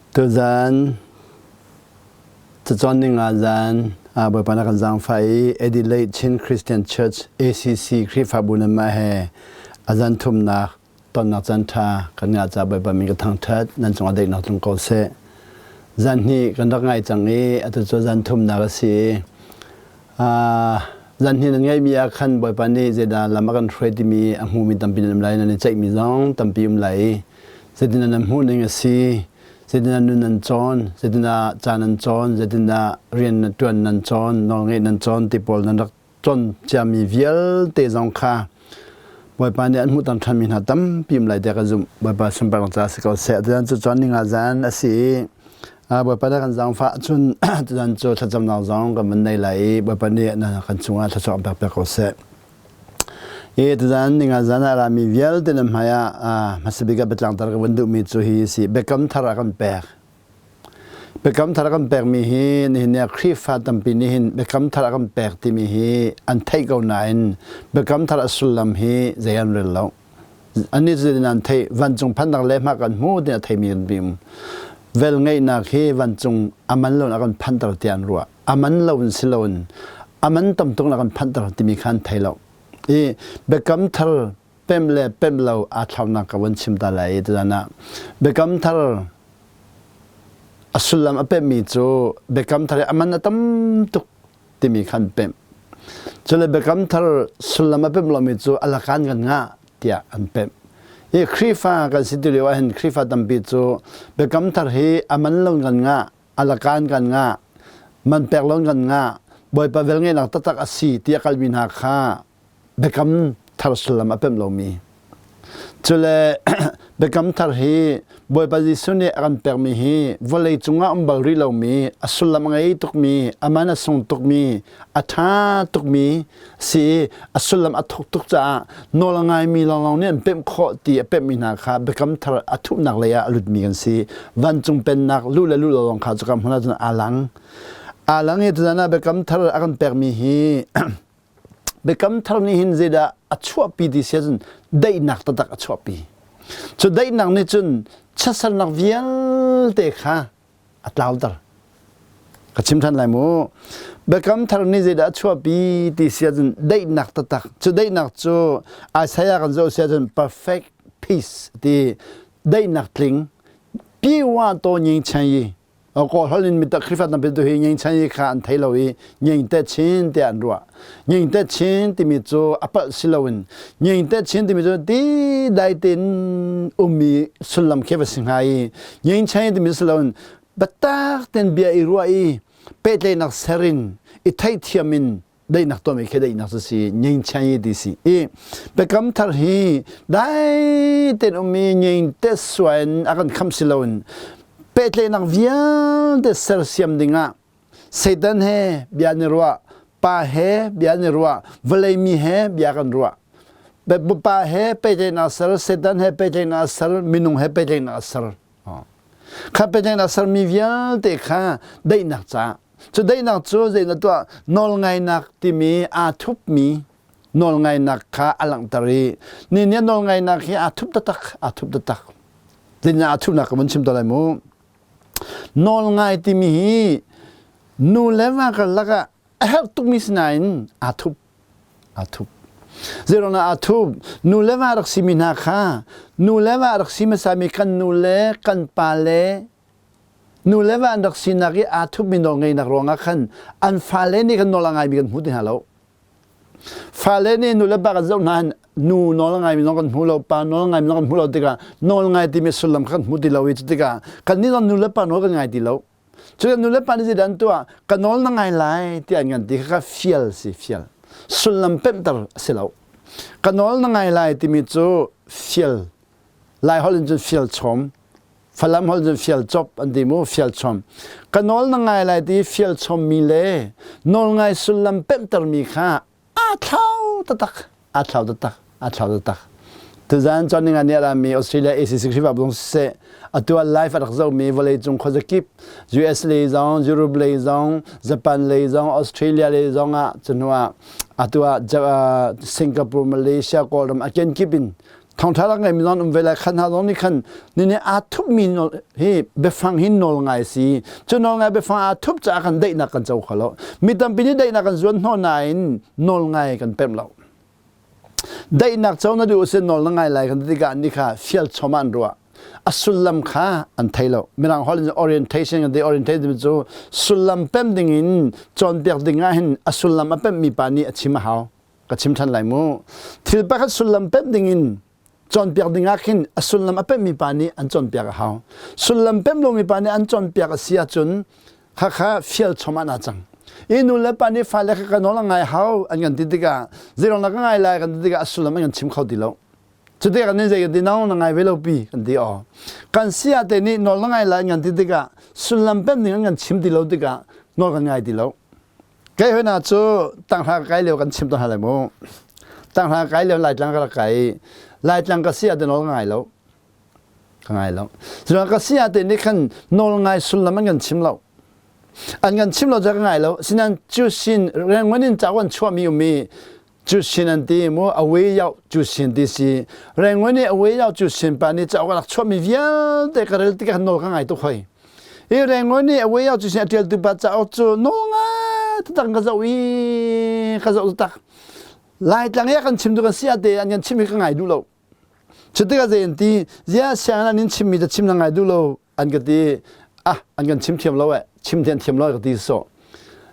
Tuzan cacawn ning ah zan Bawipa na kan zaangfah i Adelaide Chin Christian Church ACC Khrihfabu nan mah he a zan thumnak tonnak caan ṭha kan ngah caah Bawipa min ka thangṭhat nan cungah daihnak tlung ko seh. Zan hnih kan rak ngai cang i atu cu zan thumnak a si i zan hnih nan ngeihmi ah khan Bawipa nih zeidah lam a kan hruai timi a hmumi tampi nan um lai nan i ceihmi zong tampi um lai i zeitindah nan hmuh ning a si zeitindah nun nan cawn zeitindah ca nan cawn zeitindah rian na ṭuan nan cawn nawlngeih nan cawn ti pawl nan rak cawn ciami vialte zong kha Bawipa nih an hmuhter ṭhanmi hna tampi um lai tiah ka zumh. Bawipa sunparnak caah si ko seh. Tutan cu cawn ninga zan a si i Bawipa nih kan zaangfah cun tutan cu thlacamnak zong kan van nei lai i Bawipa nih kan cungah thluachuah kan pek piak ko seh. Hi tuzan ninga zan ah rami vialte nan hmai ah hmasa bik ah biatlangtar ka vun duhmi cu hi si biakam thar ah kan pek. Biakam thar ah kan pekmi hi nihin ni ah Khrihfa tampi nih hin biakam thar ah kan pek timi hi an theih ko nain biakam thar a sullam hi zei an rel lo. Annih cu nan theih vancung phannak le hma kan hmu tiah theimi kan bim. Vel ngeihnak hi vancung aman lo in a kan phanter tiah an ruah. Aman lo in si loin aman tam tuk na kan phanter timi kha an thei lo. I biakam thar pem le pem lo aa thlaunak ka vun chim ta lai i tuzan ah biakam thar a sullam a pemmi cu biakam thar i aman a tam tuk timi kha an pemh. Cule biakam thar sullam a pemh lomi cu alakan kan ngah tiah an pemh. I Khrihfa kan si ti lio ahhin Khrihfa tampi cu biakam thar hi aman lo kan ngah alakan kan ngah man pek lo kan ngah Bawipa velngeihnak taktak a si tiah kalmi hna kha biakam thar sullam a pemh lomi cule biakam thar hi Bawipa Jesuh nih a kan pekmi hi vawlei cungah um bal rih lomi a sullam a ngei tukmi a man a sung tukmi a ṭha tukmi si i a sullam a thuk tuk caah nawl a ngaimi lawnglawng nih an pemh khawh ti a pemhmi hna kha biakam thar a thuhnak lei ah a lutmi kan si. Vancung pennak luh le luh lo lawng kha cuka hmun ah cun aa lang. Aa lang i tuzan ah biakam thar a kan pekmi hi biakam thar nih hin zeidah a chuahpi ti si ahcun daihnak taktak a chuahpi. Cu daihnak nih cun chiatsernak vialte kha a tlauter. Ka chim ṭhan lai mu. Biakam thar nih zeidah a chuahpi ti si ahcun daihnak taktak. Cu daihnak cu Isaiah kan zoh si ahcun perfect peace ti daihnak tling piwa to nying chen yi kawl holh in mitak Khrihfa tampi tu hi nying chen yi kha an thei lo i nying te chin tiah an ruah. Nying te chin timi cu a palh si loin nying te chin timi cu ti dai tein ummi sullam khi va si hnga i nying chen timi si loin biatak ten bia i ruah i pehtlaihnak ser in i theihthiam in daihnak tuahmi khi daihnak cu si nying chen yi ti si i biakam thar hi dai tein ummi nying te suai in a kan kham si loin pehtlaihnak vialte sersiam dingah Satan he bia an i ruah, pa he bia an i ruah, vawlei mi he bia kan ruah. Pa he pehtlaihnak ser, Satan he pehtlaihnak ser, minung he pehtlaihnak ser. Kha pehtlaihnak sermi vialte kha daihnak caah. Cu daihnak cu zei na tuah nawlngainak timi aa thupmi nawlngainak kha a langhter i ni nih nawlngainak hi aa thup taktak, aa thup taktak. Zeitindah aa thupnak ka vun chim to lai mu. Nawlngai timi hi nu le va karlak ah a herh tukmi si nain aa thup. Aa thup. Zeiruangah aa thup? Nu le va rak simi hna kha nu le va rak si hmasami kan nu le kan pa le nu le va an rak sinak i aa thupmi nawlngeihnak ruangah khan an fale nih kan nawl a ngaimi kan hmu ti hna lo. Fale nih nu le pa kan zoh hna hin nu nawl a ngaimi zong kan hmu lo, pa nawl a ngaimi zong kan hmu lo tikah nawl ngai timi sullam kha kan hmu ti lo i cu tikah kannih zong nu le pa nawl kan ngai ti lo. Cu nu le pa nih zeidah an tuah? Ka nawl na ngai lai tiah an kan ti kha fial si fial. Sullam pemhter a si lo. Ka nawl na ngai lai timi cu fial. Lai holh in cun fial chom. Falam holh cun fial cop an ti mu fial chom ka nawl na ngai lai ti fial chommi le nawl ngai sullam pemhtermi kha aa thlau taktak aa thlau taktak aa thlau taktak tuzan chon ninga ni rami Australia ACC Khrihfa zong siseh atu ah live a rak zohmi vawleicung khuazakip US lei zong Europe lei zong Japan lei zong Australia lei zong ah cuhnu ah atu ah Singapore Malaysia Kawlram a kenkip in. Thawngṭha rak ngeimi zong um ve lai khan hna zong nih khan ni nih aa thupmi hi biafang hi nawl ngai si. Cu nawl ngai biafang aa thup caah kan daihnak kan co kho lo. Mi tampi nih daihnak kan zuan hnawh nain nawl ngai kan pemh lo. Daihnak co na duh sin nawl na ngai lai kan ti tikah ni kha fial chom ah an ruah. A sullam kha an thei lo. Mirang holh in orientation kan ti orientation cu sullam pemh ding in cawnpiak ding ah hin a sullam a pemhmi pa nih a chim a hau. Ka chim ṭhan lai mu. Thil pakhat sullam pemh ding in cawnpiak ding ah khin a sullam a pemhmi pa nih an cawnpiak a hau. Sullam pemh lomi pa nih an cawnpiak a si ahcun khakha fial chom ah naa cang. I nu le pa nih fale kha ka nawl a ngai hau an kan ti tikah zeiruang dah ka ngai lai kan ti tikah a sullam an kan chim kho ti lo. Cuti kan nih zei kan ti nang na ngai ve lo pi kan ti aw. Kan sia te nih nawl na ngai lai an kan ti tikah sullam pemh ning an kan chim ti lo tikah nawl kan ngai ti lo. Kei hoi na cu tanghra kai lio kan chim tawn hna lai mu. Tanghra kai lio Laitlang ka rak kai. Laitlang ka si ah nawl ka ngai lo. Ka ngai lo. Cucaah ka si ah te nih khan nawl ngai sullam an kan chim lo. An kan chim lo ca ka ngai lo. Sinain cu sin Rangoon in cauk an chuahmi um i cu sin an ti mu awe yau cu sin ti si. Rangoon i awe yau cu sin pa nih cauk a rak chuahmi vialte ka rel tikah nawl ka ngai tuk hoi. Hi Rangoon i awe yau cu sin a ṭialtu pa cauk cu nawl ngai taktak ka zoh i ka zoh taktak. Laitlang i a kan chim tu kan si ah te an kan chim hi ka ngai duh lo. Cutikah zei an ti, ziah sianginn an in chimmi cu chim na ngai duh lo an ka ti. Ah, an kan chim thiam lo eh, chim thiam thiam lo ka ti so.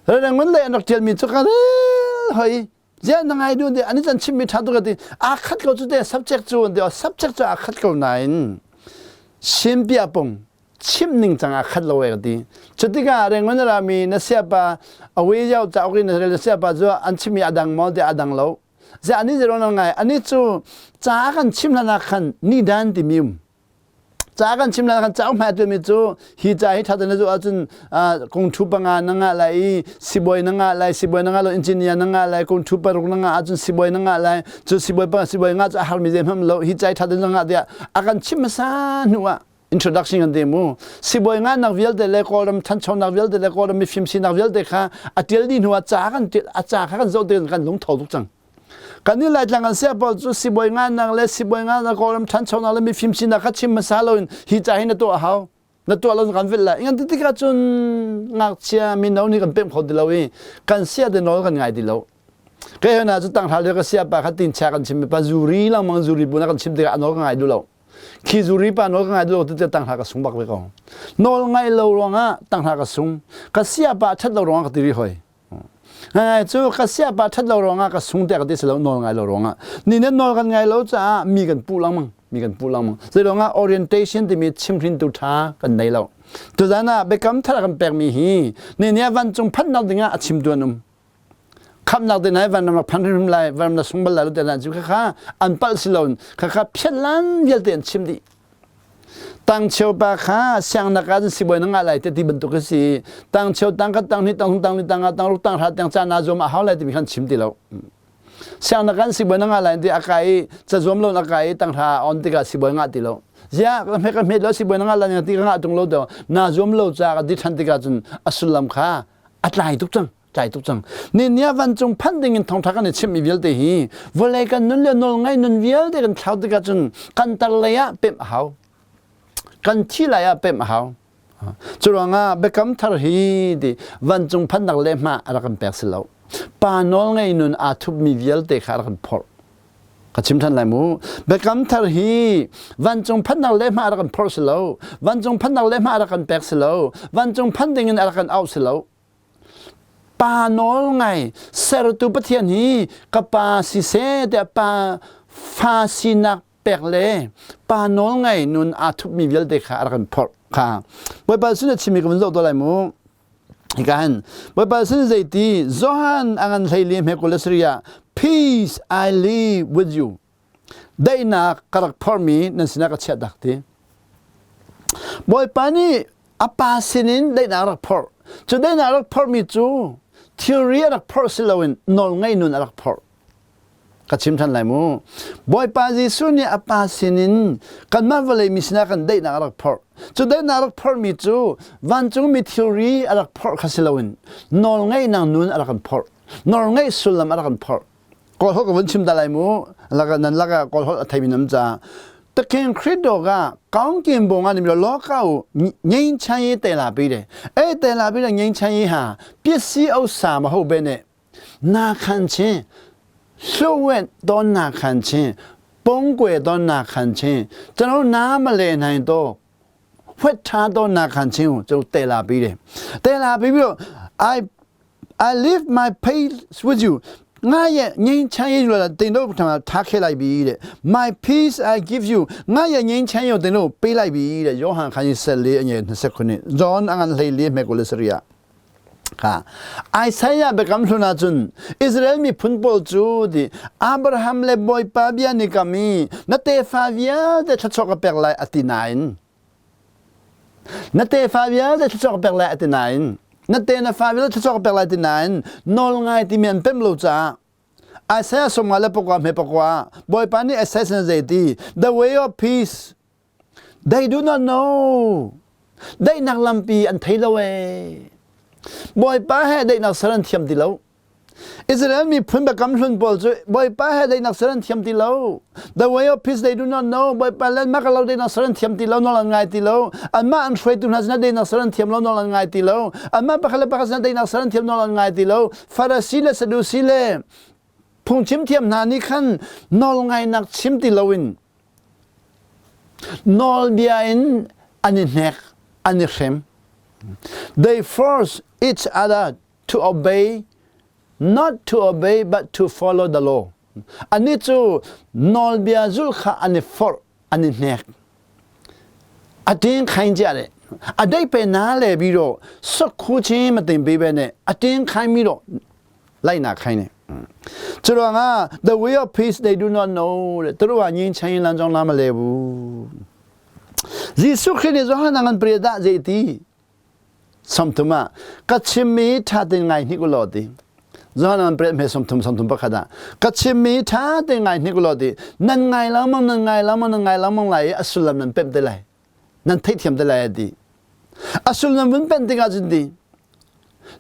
Rangoon lei an rak ṭialmi cu ka rel hoi. Ziah na ngai duh ti an i can chimmi ṭha tuk ka ti. Aa khat ko cu te subject cu an ti. Subject cu aa khat ko nain Simpia pung chim ning cang aa khat lo eh ka ti. Cutikah Rangoon a rami na siapa awi yau cauk in na rel na siapa cu an chimmi a dang maw ti a dang lo. Ziah ani zei ruang ngai ani cu ca kan chim hlan ah khan ni dan timi um. Ca kan chim hlan ah khan cauk hmai tuanmi cu hi ca hi ṭha tein na zuh ahcun kung ṭhu panga na ngah lai i sibawi na ngah lai sibawi na ngah lo engineer na ngah lai kung ṭhu paruk na ngah ahcun sibawi na ngah lai cu sibawi pa sibawi ngah cu a harmi zei hmanh lo hi ca hi ṭha tein na ngah tiah a kan chim hmasa hnu ah introduction kan ti mu sibawi ngahnak vialte le kawlram thanchonak vialte le kawlram mifim sinak vialte kha a tial dih hnu ah ca kan a ca kha kan zoh tikah kan lungtho tuk cang kan i laitlang kan sia pawl cu sibawi ngahnak le sibawi ngahnak kawlram thanchonak le mifim sinak kha chim hmasa loin hi ca hi na tuah a hau na tuah lo kan vil lai ngan ti tikah cun ngakchia mino nih kan pemh kho ti lo i kan sia te nawl kan ngai ti lo kai hna cu tanghra le ka sia pa kha tin chia kan chim pa zuri langmang zuri bu na kan chim tikah a nawl ka ngai duh lo Khi zuri pa nawl ka ngai duh lo ti tanghra ka sung bak ve ko. Nawl ngai lo ruangah tanghra ka sung. Ka sia pa ṭhat lo ruangah ka ti rih hoi. Ngai cu ka sia pa ṭhat lo ruangah ka sung tiah ka ti si lo nawl ngai lo ruangah. Ni nih nawl kan ngai lo caah mi kan puh lengmang. Mi kan puh lengmang. Zei ruangah orientation timi chimhrintu ṭha kan nei lo. Tuzan ah biakam thar kan pekmi hi ni nih vancung phanhnak dingah a chimtu an um. Khamnak te nai vanram rak phan hrim lai vanram na sung bal lai lo te nan cu khakha an palh si lo khakha phiatlan vialte an chim dih tang cheu pa kha siangnak ah sibawi na ngah lai te ti bantuk a si tang cheu tang khat tang hnih tang thum tang li tang nga tang ruk tang hra tang ca na zuam a hau lai timi khan chim ti lo siangnak kan sibawi na ngah lai ti a kai i cazuam lo na kai i tang hra on tikah sibawi ngah ti lo ziah ka hmet ka hmet lo sibawi na ngah lai ti ka ngah tung lo to na zuam lo ca ka di than tikah cun a sullam kha a tlai tuk cang tlai tuk cang ni nia vancung phanh ding in thawngtha kan i chimhmi vialte hi vawlei kan nun le nawl ngai nun vialte kan thlau tikah cun kan tar lei ah pemh a hau kan thi lai ah pemh a hau cu ruangah biakam thar hi ti vancung phannak le hma a rak kan pek si lo pa nawl ngei nun aa thupmi vialte kha a rak kan phorh Ka chim ṭhan lai mu. Biakam thar hi vancung phannak le hma a rak kan phorh si lo. Vancung phannak le hma a rak kan pek si lo. Vancung phan ding in a rak kan auh si lo. Pa nawl ngai sertu Pathian hi ka pa siseh tiah pa fa sinak pek le pa nawl ngai nun aa thupmi vialte kha a rak kan phorh kha. Bawipa sin a chimmi ka vun zoh tuah lai mu. Hika hin Bawipa sin zeiti Johan a ngan hleili hme kul le sarih ah peace I live with you daihnak ka rak phormi nan sinah ka chiah dak ti Bawipa nih a pa sinin daihnak a rak phorh cu daihnak a rak phorhmi cu thilri a rak phorh si loin nawlngaih nun a rak phorh Ka chim ṭhan lai mu. Bawipa Jesuh nih a Pa sinin kanmah vawlei mi sinah kan daihnak a rak phorh. Cu daihnak a rak phorhmi cu vancungmi thilri a rak phorh kha si loin nawlngeihnak nun a rak kan phorh. Nawlngeih sullam a rak kan phorh. Kawl holh ka vun chim ta lai mu. Laka nan laka kawl holh a theimi nam ca. သခင်ခရစ်တော်ကကောင်းကင်ဘုံကနေပြီးတော့လောကကိုငြိမ်းချမ်းရေးတည်လာပေးတယ်။အဲ့တည်လာပြီးတဲ့ငြိမ်းချမ်းရေးဟာပစ္စည်းဥစ္စာမဟုတ်ဘဲနဲ့နာခံခြင်းလှုပ်ဝက်သောနာခံခြင်းပုံကွယ်သောနာခံခြင်းကျွန်တော်နားမလည်နိုင်သောဖွက်ထားသောနာခံခြင်းကိုကျွန်တော်တည်လာပေးတယ်။တည်လာပြီးပြီးတော့ I I leave my peace with you ငါရဲ့ငြိမ်းချမ်းရေးလို့တင်တို့ထံမှာထားခဲ့လိုက်ပြီတဲ့ My peace I give you ငါရဲ့ငြိမ်းချမ်းရေးကိုတင်တို့ပေးလိုက်ပြီတဲ့ယောဟန်ခန်းကြီး14အငယ်29 John အငန်လေလေးမေကိုလစရိယာခါအိုင်ဆိုင်ယာဘကမ်လှနာချွန်ဣသရေလမိဖွန်ပေါ်ကျူဒီအာဗြဟမ်လေဘွိုင်ပါဘီယာနိကမီနတေဖာဗီယာတဲ့ချောကပက်လိုက်အတိနိုင် Na tefa vialte thluachuah ka pek lai a ti nain na te na fa vialte thluachuah ka pek lai ti nain nawl ngai timi an pem lo caah Isaiah sawmnga le pakua hme pakua Bawipa nih Isaiah sin zei ti the way of peace they do not know daihnak lampi an thei lo ee Bawipa he daihnak ser an thiam ti lo Israel miphun biakam hlun pawl cu Bawipa he daihnak ser an thiam ti lo. The way of peace they do not know. Bawipa le mah ka lo daihnak ser an thiam ti lo, nawl an ngai ti lo. Anmah an hruaitu hna sinah daihnak ser an thiam lo, nawl an ngai ti lo. Anmah pakhat le pakhat sinah daihnak ser an thiam, nawl an ngai ti lo. Farasi le Sadusi le phungchim thiam hna nih khan nawl ngainak chim ti loin nawlbia in an i hnek, an i hrem. They force each other to obey not to obey but to follow the law ani cu nawlbia zulh kha an i forh an i hnek a ting khain cia le a dei pe na le bi ro sok khu chin ma tin pe be ne a ting khain mi ro lai na khain ne ကျတော့ငါ the way of peace they do not know တဲ့သူတို့ကငြိမ်းချမ်းရေးလမ်းကြောင်းလားမလဲဘူးယေရှုခရစ်နဲ့ယောဟန်ငန်ပရိသတ်ဇေတီ Samthum ah ka chimmi ṭha tein ngai hnik u law ti. Johan pret me samthum samthum pakhat ah ka chimmi ṭha tein ngai hnik u law ti. Nan ngai lengmang nan ngai lengmang nan ngai lengmang lai i a sullam nan pemh te lai. Nan theihthiam te lai a ti. A sullam vun pemh tikah cun ti.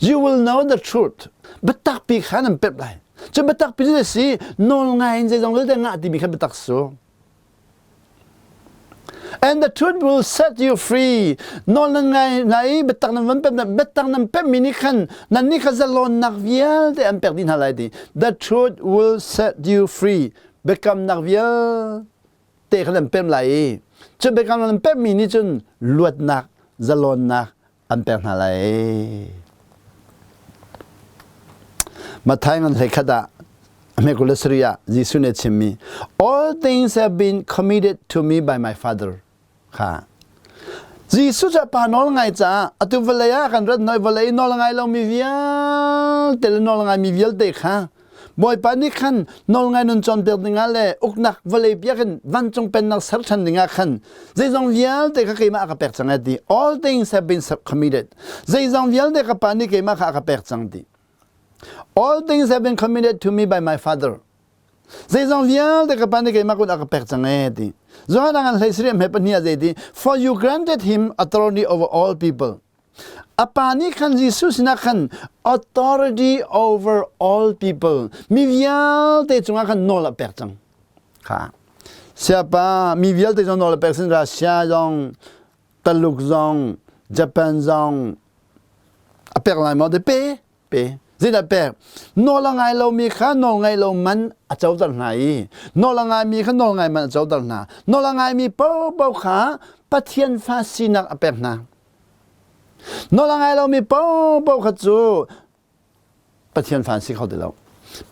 You will know the truth. Biatak pi kha nan pemh lai. Cu biatak pi cu si nawl ngai in zeizong vialte ngah timi kha biatak su. And the truth will set you free. Nawl nan ngai hna i biatak nan van pemh biatak nan pemhmi nih khan nan nih kha zalawnnak vialte an pek dih hna lai ti. The truth will set you free. Biakamnak vialte kha nan pemh lai i cu biakam nan pemhmi nih cun luatnak, zalawnnak an pek hna lai. Matthai ngan hlei khat ah hmekul le sarih ah Jesuh nih a chimmi All things have been committed to me by my Father kha Jesuh cu pa nawl ngai caah atu vawlei ah kan rat noi vawlei nawl ngai lomi vialte le nawl ngaimi vialte kha Bawipa nih khan nawlngai nun cawnpiak dingah le uknak vawlei biakinn vancung pennak ser ṭhan dingah khan zeizong vialte kha keimah a ka pek cang ai ti. All things have been committed. Zeizong vialte ka Pa nih keimah kha a ka pek cang ti. All things have been committed to me by my Father. Zeizong vialte ka Pa nih keimah kut a ka pek cang e ti. Johan an hlei sarih hme pahnih ah zei ti. For you granted him authority over all people. A pa nih khan Jesuh sinah khan authority over all people mi vialte cungah khan nawl a pek cang. Kha. Siapa mi vialte zong nawl a pek sin Russia zong, Taluk zong, Japan zong a pek lai maw? Pe pe. Zeidah pek? Nawl a ngai lomi kha nawl ngai lo man a coter hna i nawl a ngaimi kha nawl ngai man a coter hna. Nawl a ngaimi paohpaoh kha Pathian fa sinak a pek hna. Nawl a ngai lomi paohpaoh kha cu Pathian fa an si kho ti lo.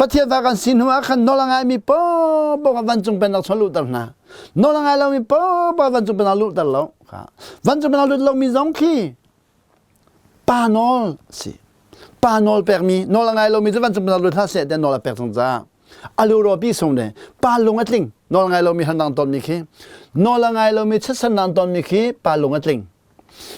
Pathian fa kan si hnu ah khan nawl a ngaimi paohpaoh kha vancung pennak chung luhter hna. Nawl a ngai lomi paohpaoh vancung pennak luhter lo. Vancung pennak lut lomi zong khi pa nawl si. Pa nawl pekmi nawl a ngai lomi cu vancung pennak lut hlah seh tiah nawl a pek cang caah alu rawpi sung le pa lung a tling nawl ngai lomi handang tonmi khi nawl a ngai lomi chatsannak tonmi khi pa lung a tling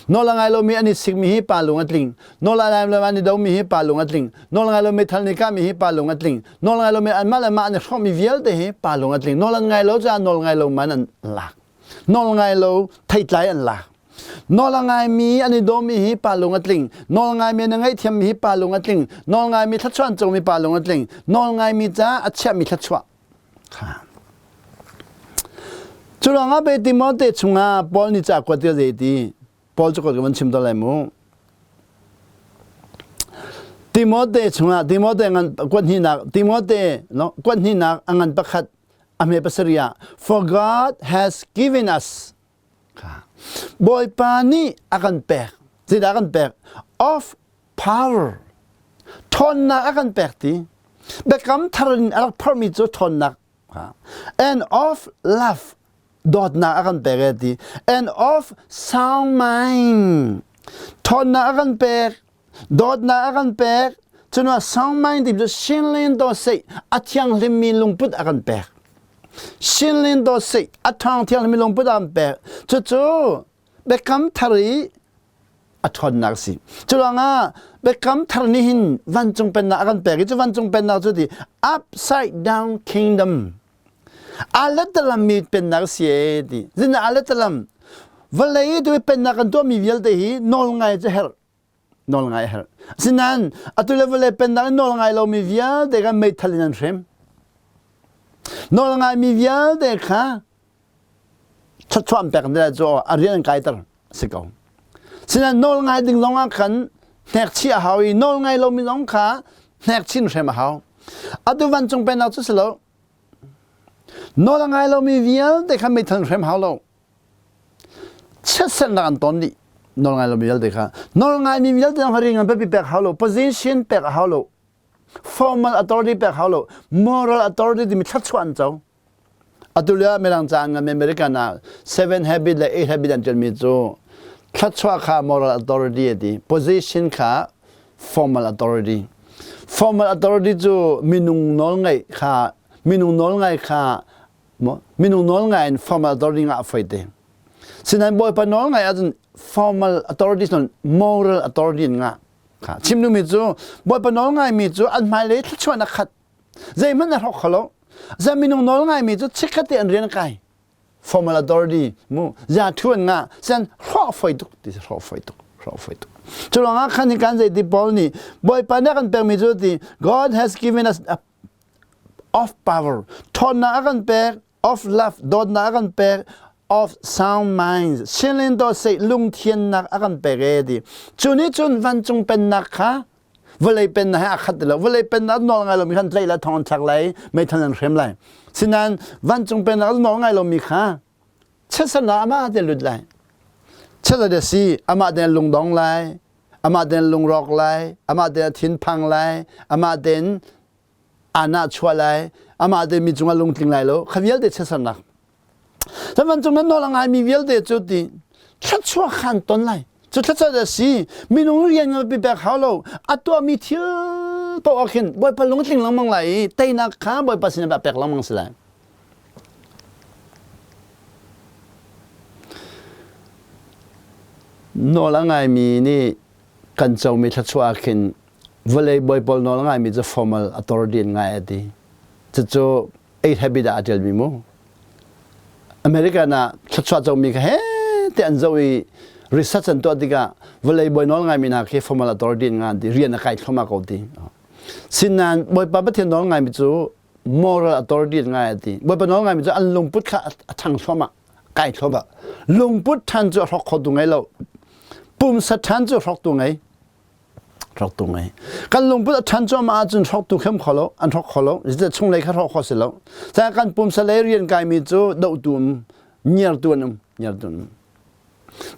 Nawl a ngai lomi an i sikmi hi pa lung a tling. Nawl a ngai lomi an i domi hi pa lung a tling. Nawl a ngai lomi thal nih kahmi hi pa lung a tling. Nawl a ngai lomi anmah le mah an i hrawhmi vialte hi pa lung a tling. Nawl an ngai lo caah nawl ngai lo man an lak. Nawl ngai lo theitlai an lak. Nawl a ngaimi an i dawmi hi pa lung a tling. Nawl ngaimi an i ngaihthiammi hi pa lung a tling. Nawl ngaimi thluachuah an comi pa lung a tling. Nawl ngaimi caah a chiahmi thluachuah. Kha. Cu ruangah pe Timote chungah Paul nih ca kuat zei ti Paul cu ka van chim to lai mu. Timote chungah Timote ngan kuat hnihnak Timote no kuat hnihnak a ngan pakhat a hme pasarih ah for God has given us Bawipa nih a kan pek zeidah a kan pek of power ṭhawnnak a kan pek ti biakam thar in a rak phorhmi cu ṭhawnnak and of love dawtnak a kan pek e ti and of sound mind ṭhawnnak a kan pek dawtnak a kan pek cunah sound mind ti cu sinlin to sei a thianghlimmi lungput a kan pek sinlin to sei a ṭhawng thianghlimmi lungput a kan pek cucu biakam thar i a ṭhawnnak a si. Curuangah biakam thar nih hin vancung pennak a kan pek i cu vancung pennak cu ti upside down kingdom alet mi pennak a si e ti. Zin alet lam vawlei tu pennak kan tuahmi vialte hi nawl ngai cu herh nawl ngai herh. Asinain atu le vawlei pennak in nawl ngai lomi vialte kha meithal in an hrem. Nawl ngaimi vialte kha thluachuah pek ne cu a rian an kaiter si ko. Sinain nawl ngai ding zong ah khan hnek chih a hau i nawl ngai lomi zong kha hnek chin hrem a hau. Atu vancung pennak cu si lo. Nawl a ngai lomi vialte kha meithal hrem hau lo. Chiatsernak an ton dih. Nawl ngai lomi vialte kha. Nawl ngaimi vialte zong kha ring an pek hau lo. Position pek a hau lo. Formal authority pek hau lo. Moral authority timi thluachuah an co. Atu lio Mirang ca an American ah seven habit le eight habit an ṭialmi cu thluachuah kha moral authority a ti, position kha formal authority. Formal authority cu minung nawlngaih kha minung nawlngai kha minung nawlngai in formal authority ngah foi te. Sinain Bawipa nawlngaih ahcun formal authority non moral authority in ngah. Kha chim duhmi cu Bawipa nawlngaimi cu an hmailei thluachuahnak khat Zeihmanh a hrawk kho lo. Za minung nawl ngaimi cu chikkhat te an rian a kai. Formal authority mu za thu an ngah sen hrawh foi tuk ti hrawh foi tuk hrawh foi tuk. Cu ruangah khan hi kan zei ti Paul nih Bawipa nih a kan pekmi cu ti God has given us a of power ṭhawnnak a kan pek of love dawtnak a kan pek of sound minds silin to sei lungthiannak a kan pek e ti cu nih cun vancung pennak kha vawlei pennak he aa khat ti lo vawlei pennak nawl ngai lomi khan tlaih le thong an thlak lai meithal an hrem lai sinain vancung pennak nawl ngai lomi kha chiatsernak amah te lut lai chiatser te si amah te lungdong lai amah te lungrawk lai amah te thinphang lai amah tein ana chuah lai amah te mi cungah lungtling lai lo kha vialte chiatsernak Zaman cung nan nawl a ngaimi vialte cu ti thluachuah khan ton lai. Cu thluachuah a si minung rian ngalpi pek hau lo a tuahmi thil paoh ah khin Bawipa lungtling lengmang lai i teinak kha Bawipa sin ah pek lengmang si lai. Nawl a ngaimi nih kan comi thluachuah ah khin vawlei bawi pawl nawl a ngaimi cu formal authority an ngai a ti. Cucu eight habit ah a ṭialmi mu. American ah thluachuah comi kha he te an zoh i research an tuah tikah vawlei bawi nawl ngaimi hna khi formal authority in ngan ti rian a kai thluahmah ko ti. Sinain Bawipa Pathian nawl ngaimi cu moral authority in ngai a ti. Bawipa nawl ngaimi cu an lungput kha a ṭhang thluahmah, kai thluahmah. Lungput ṭhan cu a hrawk kho tu ngei lo. Pumsa ṭhan cu hrawk tu ngei. Hrawktu ngei. Kan lungput a ṭhan cuahmah ahcun hrawktu khem kho lo, an hrawk kho lo. Zeicah chunglei kha hrawk kho si lo. Caah kan pumsa lei rian kaimi cu dohtu um, ngiartu an um, ngiartu an um.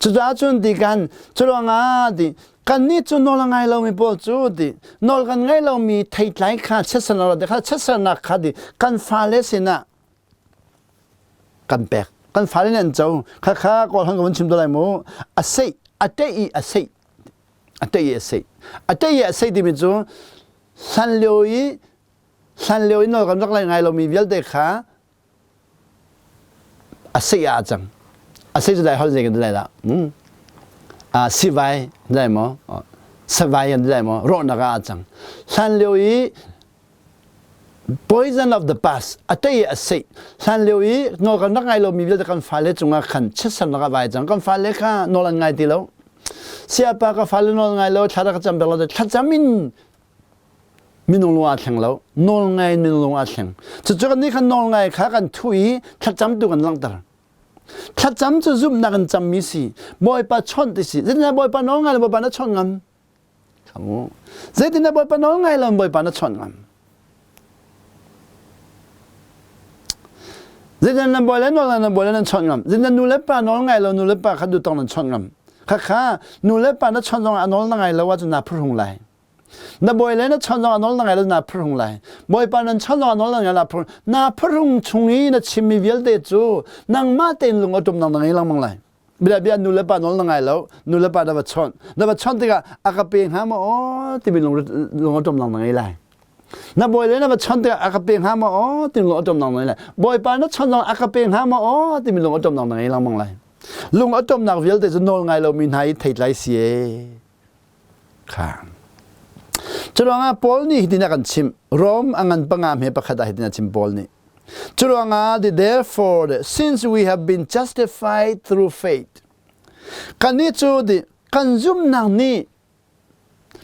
Cucaah cun ti kan curuangah ti kannih cu nawl a ngai lomi pawl cu ti nawl kan ngai lomi theitlai kha chiatsernak kha chiatsernak kha ti kan fale sinah kan pek kan fale nih an co khakha kawl han ka vun chim to lai mu a seih a teih i a seih a teih i a seih a teih i a seih timi cu hlan lio i hlan lio i nawl kan rak lai ngai lomi vialte kha a seih ah a cang a seih cu lai hol zei kan ti lai dah a sivai lai maw savai kan ti lai maw rawhnak ah a cang hlan lio i Poison of the past a tei a seih hlan lio i nawl kan rak ngai lomi vialte kan fale cungah khan chiatsernak a vai cang kan fale kha nawl an ngai ti lo siapa ka fale nawl ngai lo thla rak cam bek lo thlacam in. Minung lung aa thleng lo. Nawl ngai in minung lung aa thleng. Cucu kan nih khan nawl ngai kha kan thuh i thlacam tu kan langhter. Thlacam cu zumhnak in cammi si. Bawipa chawnh ti si. Zeitindah Bawipa nawl ngai lo Bawipa na chawnh ngam? Khamu. Zeitindah Bawipa nawl ngai lo Bawipa na chawnh ngam? Zeitindah nan bawi le nawl nan bawi le nan chawnh ngam? Zeitindah nu le pa nawl ngai lo nu le pa kha duhtong nan chawnh ngam? Khakha nu le pa na chawnh zong ah a nawl na ngai lo ahcun naa phuhrung lai. Na bawi le na chawnh zong ah nawl na ngai lo naa phuhrung lai. Bawipa nan chawnh zong ah nawl na ngai lo naa phuhrung chung i na chimmi vialte cu nangmah tein lung a ṭumnak na ngei lengmang lai. Bia bia nu le pa nawl na ngai lo, nu le pa na va chawnh. Na va chawnh tikah a ka pe hnga maw aw timi lung lung a ṭumnak na ngei lai. Na bawi le na va chawnh tikah a ka pe hnga maw aw timi lung a ṭumnak na ngei lai. Bawipa na chawnh zong a ka pe hnga maw aw timi lung a ṭumnak na ngei lengmang lai. Lung a ṭumnak vialte cu nawl ngai lomi hna i theitlai si ee. Kha. Curuangah Paul nih hitin a kan chimh. Rom a ngan panga hme pakhat ah hitin a chim Paul nih. Curuangah therefore since we have been justified through faith kannih cu kan zumhnak nih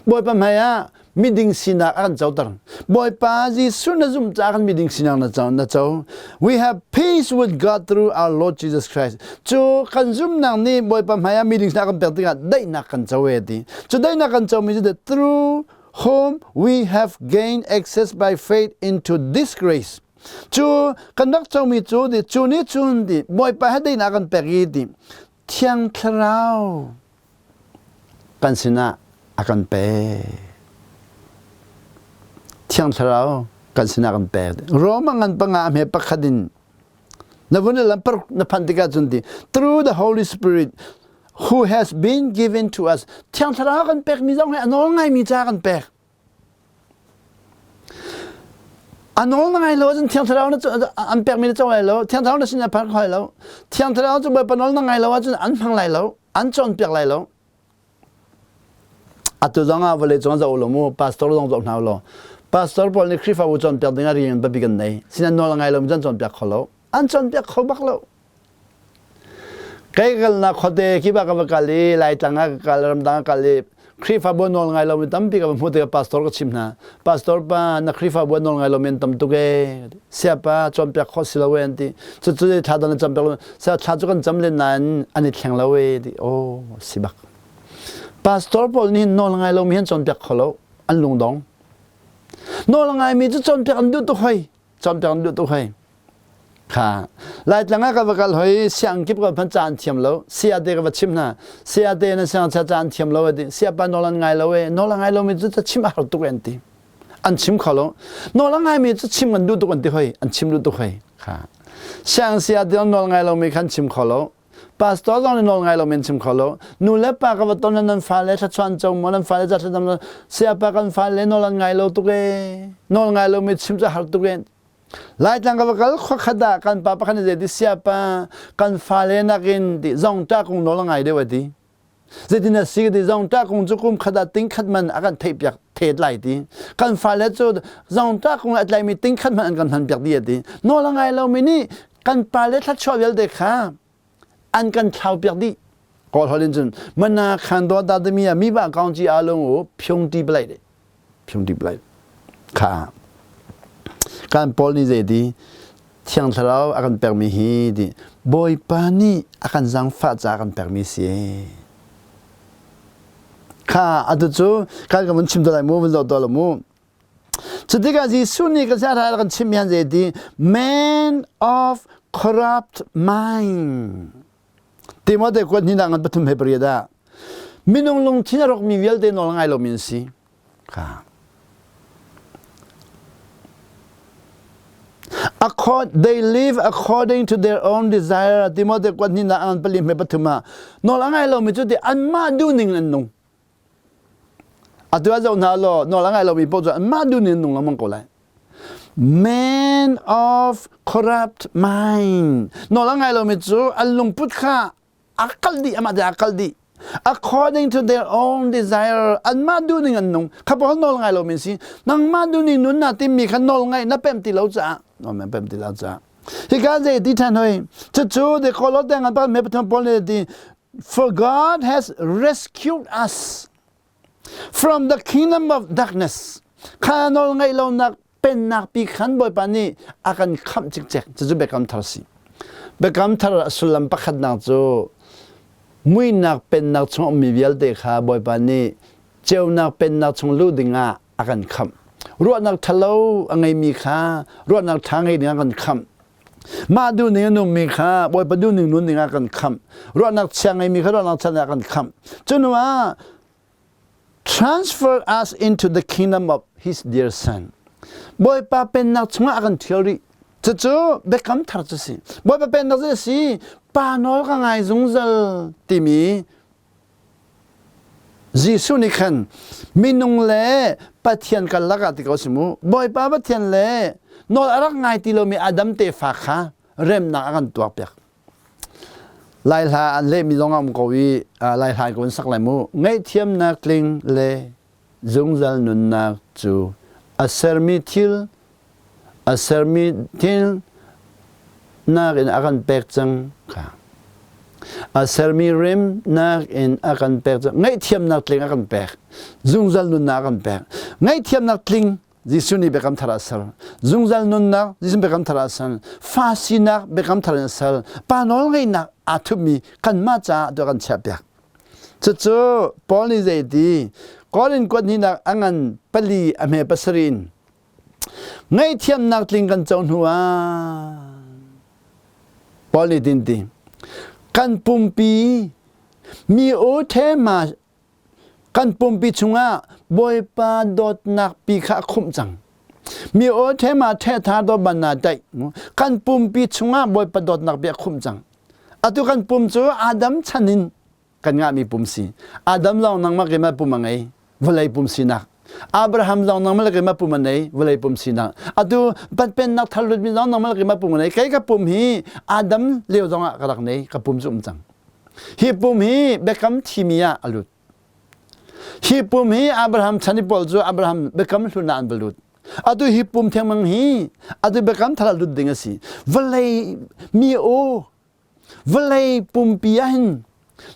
Bawipa hmai ah miding sinak a kan coter. Bawipa Jesuh na zumh caah kan miding sinak na co na co. We have peace with God through our Lord Jesus Christ. Cu kan zumhnak nih Bawipa hmai ah miding sinak kan pek tikah daihnak kan co e ti. Cu daihnak kan comi cu through whom we have gained access by faith into this grace. Cu kan rak comi cu ti cu nih cun ti Bawipa he daihnak kan pek i ti Thiang Thlarau kan sinah a kan pek. Thiang Thlarau kan sinah kan pek. Roma ngan panga hme pakhat in na vun lam par na phan tikah cun ti through the Holy Spirit who has been given to us Thiang Thlarau kan pek mi zong hi a nawl ngaimi ca kan pek. A nawl na ngai lo ahcun Thiang Thlarau na an pekmi na co lai lo. Thiang Thlarau na sin a phan kho lai lo. Thiang Thlarau cu Bawipa nawl na ngai lo ahcun an hmang lai lo. An cawnpiak lai lo. Atu zong ah vawlei cung zoh lo mu pastor zong zoh hna law pastor pawl nih Khrihfabu cawnpiak ding ah rian biapi kan nei. Sinan nawl a ngai lo mi cu an cawnpiak kho lo. An cawnpiak kho bak lo. Kei kalnak khuate khi ba ka va kal i Laitlang ah ka kal ramdang ah kal i Khrihfabu nawl ngai lomi tampi ka va hmuh tikah pastor ka chim hna. Pastor pa na Khrihfabu nawl ngai lomi an tam tuk ee. Siapa cawnpiak khawh si lo ee an ti. Cucu thla dang na campiak lo. Sia thla cu kan cam len nain an i thleng lo ee ti. Oh si bak. Pastor pawl nih nawl ngai lomi an cawnpiak kho lo. An lungdong. Nawl ngaimi cu cawnpiak an duh tuk hoi. Cawnpiak an duh tuk hoi. Kha Laitlang ah ka va kal hoi siang kip ka phan ca an thiam lo sia te ka va chim hna sia te na siang cha ca an thiam lo ati sia pa nawl an ngai lo e nawl a ngai lo mi cu chim a har tuk an ti an chim kho lo nawl a ngai mi cu chim an duh tuk an ti hoi an chim duh tuk hoi kha siang sia te nawl ngai lo mi khan chim kho lo pastor zong nih nawl ngai lo men chim kho lo nu le pa ka va ton nan fale thlachuan co maw nan fale ca thlacam sia pa kan fale nawl an ngai lo tuk e nawl ngai lo mi chim cu har tuk e Laitlang ka va kal khuakhat ah kan pa pakhat nih zeiti siapa kan fale nakin ti zongṭah kung nawl a ngai deuh a ti. Zeitin a si ka ti zongṭah kung cu kum khat ah ting khat man a kan theihpiak thet lai ti. Kan fale cu zongṭah kung a tlaimi ting khat man an kan hmanpiak dih a ti. Nawl a ngai lomi nih kan pale thluachuah vialte kha an kan thlaupiak dih. Kawl holh in cun mana khan do da dami mi ba kaung ci alung u phiung ti blai de. Phiung ti blai. Kha kan Paul nih zei ti Thiang Thlarau a kan pekmi hi ti Bawipa nih a kan zaangfah caah a kan pekmi si. Kha atu cu kan kan vun chim to lai mu vun zoh to lo mu. Cutikah Jesuh nih kan siangthar kan chimmi han zei ti man of corrupt mind. Timote kuat hnih ngan pathum he pariat ah minung lungthin a rawkmi vialte nawl ngai lomi an si. Kha. Accord, they live according to their own desire. Timote kuat hnih ngan pali he pathum ah nawl a ngai lomi cu ti anmah duhning an nung. Atu ah zoh hna law nawl a ngai lomi paoh cu anmah duh ning an nung lengmang ko lai. Man of corrupt mind. Nawl a ngai lomi cu an lungput kha a kal dih amah te a kal dih. According to their own desire anmah duh ning an nung. Kha pawl nawl ngai lomi si. Nangmah duh ning nun na timmi kha nawl ngaih na pem ti lo caah nawl na pem ti lo caah. Hika zei ti ṭhan hoi. Cucu the Kolote ngan pa me pathum pawl nih ti For God has rescued us from the kingdom of darkness. Kha nawl ngaih lonak pennak pi khan Bawipa nih a kan khamh cikcek. Cucu biakam thar si. Biakam thar a sullam pakhatnak cu muihnak pennak chung ummi vialte kha Bawipa nih ceunak pennak chung luh dingah a kan khamh. Ruahnak ṭhalo a ngeimi kha ruahnak ṭha ngei dingah a kan khamh. Mah duhning a nungmi kha Bawipa duhning nun dingah a kan khamh. Ruahnak chia ngeimi kha ruahnak chia a kan khamh. Cu hnu ah transfer us into the kingdom of his dear son. Bawipa pennak chungah a kan ṭhial rih. Cucu biakam thar cu si. Bawipa pennak cu a si. Pa nawl ka ngai zungzal timi Jesuh nih khan minung le Pathian karlak ah ti ko si mu. Bawipa Pathian le nawl a rak ngai ti lomi Adam tefa kha remnak a kan tuahpiak. Lai hla an lehmi zong a um ko i Lai hla ko in sak lai mu. Ngaihthiamnak tling le zungzal nunnak cu a sermi thil a sermi thil nakin a kan pek cang kha. A sermi remnak in a kan pek cang. Ngaihthiamnak tling a kan pek. Zungzal nunnak a kan pek. Ngaihthiamnak tling Jesuh nih biakam thar ah a ser. Zungzal nunnak Jesuh biakam thar ah a ser. Fa sinak biakam thar in a ser. Pa nawlngeihnak aa thupmi kanmah caah tu a kan chiahpiak. Cucu Paul nih zei ti Korin kuat hnihnak a ngan pali a hme pasarih in ngaihthiamnak tling kan co hnu ah Paul nih tin ti kan pumpi mi u thema kan pumpi chungah Bawipa dawtnak pi kha a khumh cang. Mi aw thema the tha do ban na taih. Kan pumpi chungah Bawipa dawtnak pi a khumh cang. Atu kan pum cu Adam chan in kan ngahmi pum si. Adam lawng nangmah keimah pum a ngei. Vawlei pum sinak. Abraham zong nangmah le keimah pum a nei, vawlei pum sinak. Atu pennak thar lutmi zong nangmah le keimah pum a nei. Kei ka pum hi Adam lio zong ah ka rak nei, ka pum cu um cang. Hi pum hi biakam thimi ah a lut. Hi pum hi Abraham chan i pawl cu Abraham biakam hlun ah an va lut. Atu hi pum thengmang hi atu biakam thar ah lut ding a si. Vawlei mi aw vawlei pumpi ah hin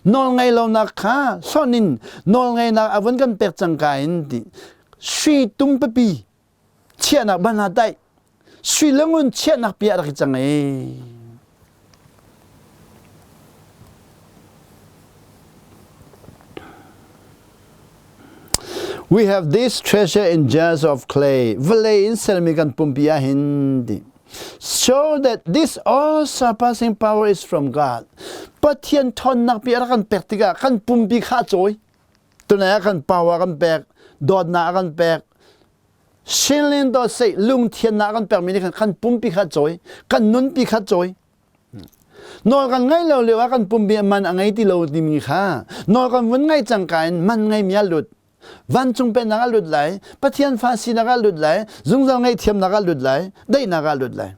nawlngaih lonak kha hlonh in nawlngaihnak a vun kan pek cangka in ti sui tum pipi chiahnak ban ah daih sui le ngun chiahnak pi ah rak i cang ei We have this treasure in jars of clay. Vawlei in sermi kan pumpi ah hin ti. So that this all surpassing power is from God. Pathian ṭhawnnak pi a rak kan pek tikah kan pumpi kha a cawi. Tunai ah kan power kan pek, dawtnak a kan pek, Shinlin dawt sei lungthiannak kan pekmi nih khan kan pumpi kha cawi, kan nunpi kha cawi. Nawl kan ngaih lo lio ah kan pumpi man a ngei ti lo timi kha nawl kan vun ngaih cangka in man ngeimi ah lut. Vancung pennak ah lut lai, Pathian fa sinak ah lut lai, zungzal ngaihthiamnak ah lut lai, daihnak ah lut lai.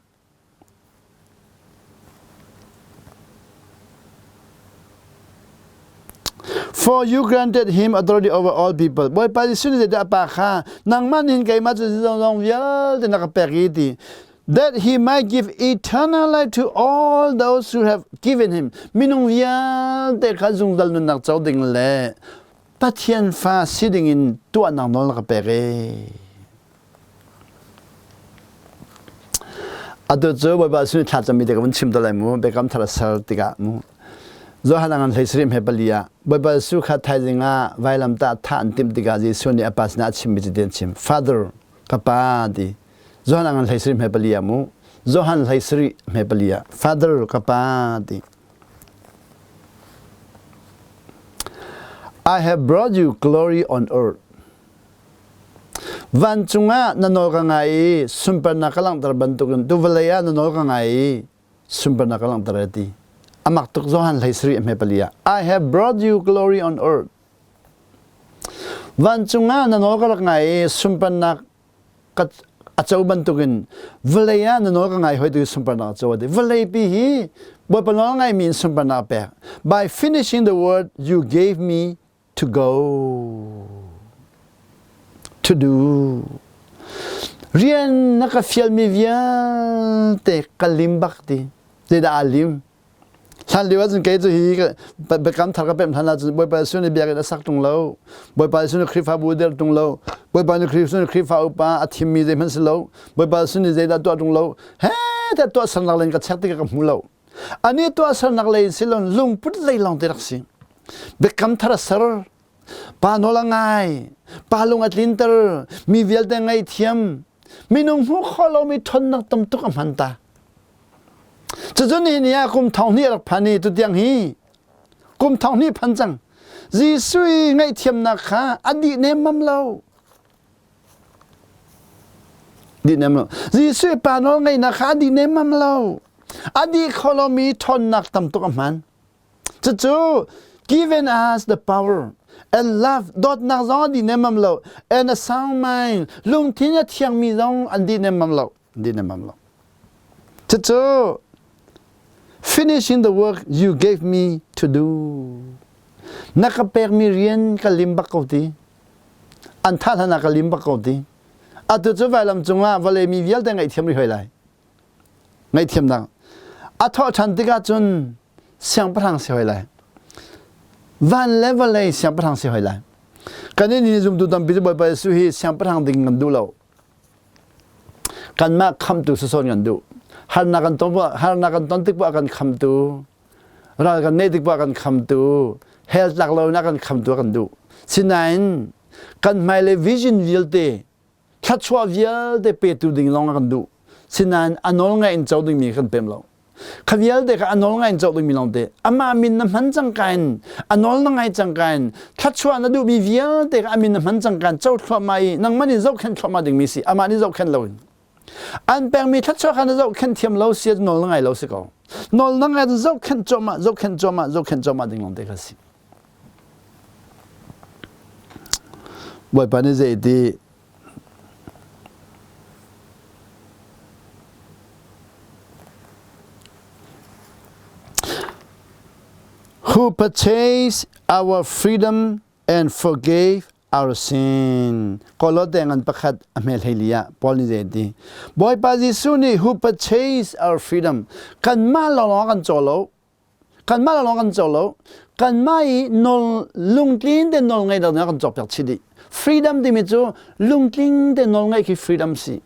For you granted him authority over all people. Bawipa Jesuh nih zeidah a pa kha nangmah nih keimah cu zong vialte na ka pek i ti that he might give eternal life to all those who have given him. Minung vialte kha zungzal nunnak co ding le Pathian fa si ding in tuahnak nawl na ka pek ee. Atu cu Bawipa sin thla cami te ka vun chim te lai mu biakam thar a ser tikah mu Johan ngan hlei sarih hme pali ah Bawipa Jesuh kha thaizing ah vailamtah thah an timh tikah Jesuh nih a pa sinah a chimmi cu ti an chim Father ka pa ti Johan ngan hlei sarih hme pali ah mu Johan hlei sarih hme pali ah Father ka pa ti I have brought you glory on earth Vancung ah na nawl ka ngai i sunparnak ka langhter bantukin tu vawlei ah na nawl ka ngai i sunparnak ka langhter a ti. Amak tuk Johan hlei sarih a hme pali ah I have brought you glory on earth. Vancung ah na nawl ka rak ngai i sunparnak ka a co bantukin vawlei ah na nawl ka ngai hoi tu sunparnak a co a ti. Vawlei pi hi Bawipa nawl ngaimi in sunparnak a pek. By finishing the word you gave me to go to do rian na ka fialmi vialte ka lim bak ti zeidah aa lim? Hlan lio ahcun kei cu hi biakam thar ka pemh hlan ahcun Bawipa Jesuh nih biakinn a sak ṭung lo. Bawipa Jesuh nih Khrihfabu a dirh ṭung lo. Bawipa nih Khrihfa nih Khrihfa upa a thimmi zeihmanh si lo. Bawipa Jesuh nih zeidah tuah ṭung lo. He tiah tuahsernak lei in ka check tikah ka hmu lo. Ani tuahsernak lei in si lo lungput lei lawng te rak si. Biakam thar a ser. Pa nawl a ngai. Pa lung a tlinter. Mi vialte ngaihthiam. Minung hmuh khawh lomi ṭhawnnak tam tuk a hman ta. Cucu nihin ni ah kum thong hnih rak phan i tutiang hi kum thong hnih phan cang. Jesuh i ngaihthiamnak kha a dih nemmam lo. Dih nem lo. Jesuh i pa nawl ngeihnak kha a dih nemmam lo. A dih kho lomi ṭhawnnak tam tuk a hman. Cucu given us the power and love dawtnak zong a dih nemmam lo and a sound mind lungthin a thiangmi zong an dih nemmam lo. An dih nemmam lo. Cucu finishing the work you gave me to do. Na ka pekmi rian ka lim bak ko ti. An thah hlan ah ka lim bak ko ti. Atu cu vailam cungah vawlei mi vialte ngaihthiam rih hoi lai. Ngaihthiamnak. A thawh ṭhan tikah cun siangpahrang si hoi lai. Van le vawlei siangpahrang si hoi lai. Kan nih zumtu tampi cu Bawipa Jesuh hi siangpahrang ding kan duh lo. Kanmah khamtu sasawn kan duh. Harnak kan ton harnak kan ton tik poah kan khamtu. Ral kan neih tik poah kan khamtu. Hell tlak lo in a kan khamtu kan duh. Sinain kan hmailei vision vialte thluachuah vialte petu ding lawng kan duh. Sinain a nawl ngaih in co dingmi kan pem lo. Kha vialte kha a nawl ngai in co dingmi lawngte amah min na hman cangka in a nawl na ngai cangka in thluachuah na duhmi vialte kha a min na hman cangka in co thluahmah i nangmah nih zohkhenh thluahmah dingmi si amah nih zohkhenh loin an pekmi thluachuah kha na zohkhenh thiam lo si nawl na ngai lo si ko nawl na ngai zohkhenh cuahmah zohkhenh cuahmah zohkhenh cuahmah ding lawngte kha si Bawipa nih zei ti Who purchased our freedom and forgave our sin. Kolote ngan pakhat a hmel hei ah Paul nih zei ti Bawipa Jesuh nih who purchased our freedom kanmah lawnglawng kan caw lo Kanmah lawng kan co lo. Kanmah i nawl lungtlin te nawl ngei lo kan cawkpiak chih dih. Freedom timi cu lungtling te nawl ngeih khi freedom si.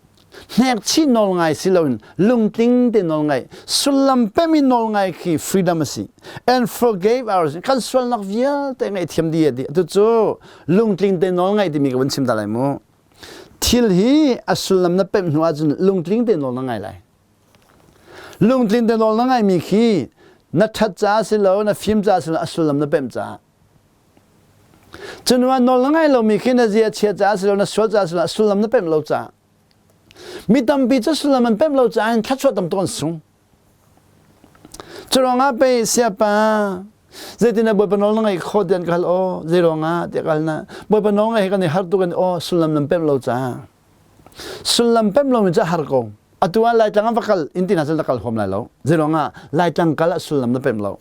Hnek chih nawl ngai si loin lungtling te nawl ngeih. Sullam pem i nawl ngai khi freedom a si. And forgave our sin. Kan sualnak vialte ngaihthiam dih a ti. Atu cu lungtling te nawl ngeih timi ka vun chim ta lai mu. Thil hi a sullam na pemh hnu ahcun lungtling te nawl na ngai lai. Lungtlin te nawl na ngaimi khi na ṭhat caah si lo, na fim caah si lo, a sullam na pemh caah. Cunuah nawl na ngai lomi khi na zia chia caah si lo, na sual caah si lo, a sullam na pemh lo caah. Mi tampi cu sullam an pemh lo caah in thluachuah tam tuk an sung. Curuangah pei siapa zeitin ah Bawipa nawl na ngaih khawh tiah an ka hal aw zeiruangah tiah ka hal na Bawipa nawl ngaih hi kan i har tuk in aw sullam nan pemh lo caah sullam pemh lomi cu a har ko Atu ah Laitlang ah va kal in ti hna cun na kal huam lai lo. Zeiruangah Laitlang kal ah sullam na pemh lo.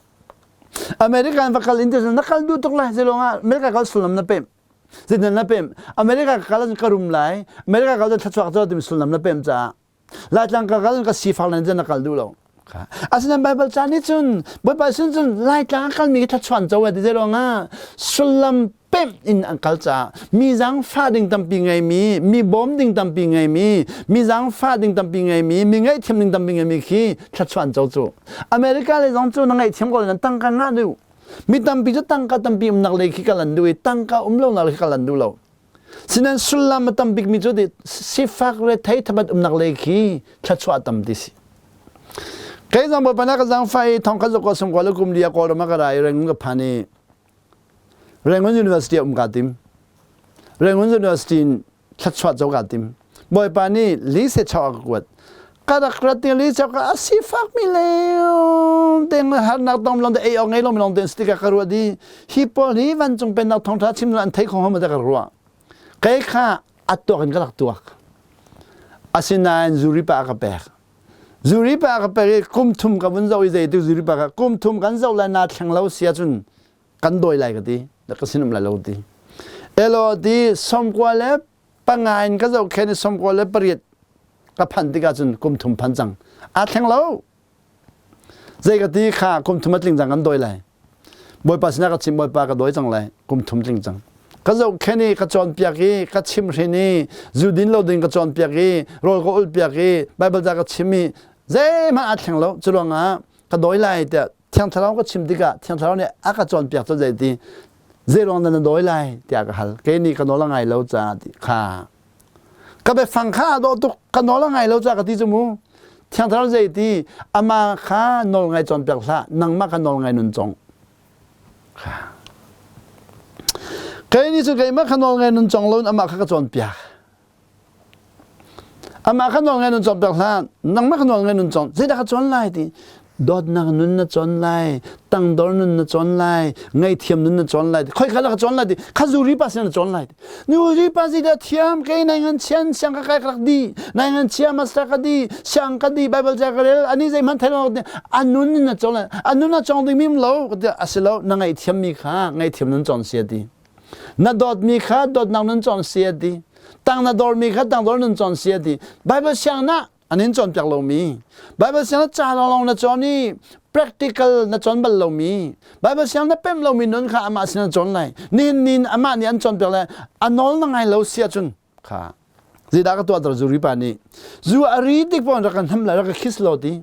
America va kal in ti na kal duh tuk lai. Zeiruangah America kal sullam na pemh. Zeitin na pemh? America ka kal ahcun ka rum lai. America kal cun thluachuak cu timi sullam na pemh caah. Laitlang ka kal ka sifak lai na kal duh lo. Asinain Baibal ca nih cun Bawipa sin cun Laitlang a kalmi khi thluachuah an co ti zeiruangah sullam pemh in an kal caah mi zaangfah ding tampi ngeimi, mi bawm ding tampi ngeimi, mi zaangfah ding tampi ngeimi, mi ngaihthiam ding tampi ngeimi khi thluachuah an co cu. America lei zong cu na ngaihthiam ko nan tangka ngah duh. Mi tampi cu tangka tampi umnak lei khi kal an duh i tangka um lonak lei khi kal an duh lo. Sinain sullam a tam bikmi cu sifak rethei thabat umnak lei khi thluachuah tam ti si. Kei zong Bawipa na ka zaangfah i thong khat zakua sungkua le kum li a Kawlram ah ka ra i Rangoon ka phan i Rangoon University ah um kaa tim. Rangoon University in thluachuah co kaa tim. Bawipa nih li se chau a ka kuat. Ka rak rat ting li chau ka a sifak mi le teng harnak tong long te ei awk ngei lo mi long te si ka ka ruat i hi pawl hi vancung pennak thawngṭha chim an thei kho hom ka ruah. Kei kha a tuak in ka rak tuak. Asinain zuri pa ka pek. Zuri pa ka pek i kum thum ka vun zoh i zei tu zuri pa ka kum thum kan zoh lai na thleng lo sia cun kan dawi lai ka ti. Na ka sin um lai lo ti. Elo ti somkua le panga in ka zohkhen i 98 ka phanh tikah cun kum thum phan cang. Aa thleng lo. Zei ka ti kha kum thum a tling cang kan dawi lai. Bawipa sinah ka chim Bawipa ka dawi cang lai kum thum tling cang. Ka zohkhen i ka cawnpiak i ka chimhrin i zu din lo ding ka cawnpiak i rawl ka ulhpiak i Baibal ca ka chim i zeihmanh aa thleng lo. Cu ruangah ka dawi lai tiah Thiang Thlarau ka chim tikah Thiang Thlarau nih a ka cawnpiak cu zei ti zei ruang dah na dawi lai tiah ka hal. Kei nih ka nawl a ngai lo caah ti kha ka biafang kha a dawh tuk ka nawl a ngai lo caah ka ti cu mu. Thiang Thlarau zei ti amah kha nawl ngai cawnpiak hlah nangmah kha nawl ngai nun cong. Kha. Kei nih cun keimah kha nawl ngai nun cong loin amah kha ka cawnpiak. Amah kha nawl ngai nun cawnpiak hlah, nangmah kha nawl ngai nun cawn. Zeidah ka cawn lai ti? Dawtnak nun na cawn lai, tangdor nun na cawn lai, ngaihthiam nun na cawn lai. Khoi kha ka cawn lai ti? Kha zuri pa sin na cawn lai ti. Nu pa zeidah thiam kei nai ngan chian siang ka kai ka rak di, nai ngan chia master ka di, siang ka di, Bible ca ka rel, ani zeihmanh thei lo a nun in na cawn lai. A nun a cawng ding mim lo, a si lo, na ngaihthiam mi kha ngaihthiam nun cawn sia ti. Na dawtmi kha dawtnak nun cawn si a ti. Tang na dawrmi kha tangdor nun cawn si a ti. Bible siang na an in cawnpiak lomi. Bible siang na ca lawnglawng na cawn i practical na cawn bal lomi. Bible siang na pem lomi nun kha amah sin na cawn lai. Nihin ni amah nih an cawnpiak lai. A nawl na ngai lo si ahcun kha zeidah ka tuahter zuri pa nih zu a ri tik pon rak kan hnam lai rak ka kiss lo ti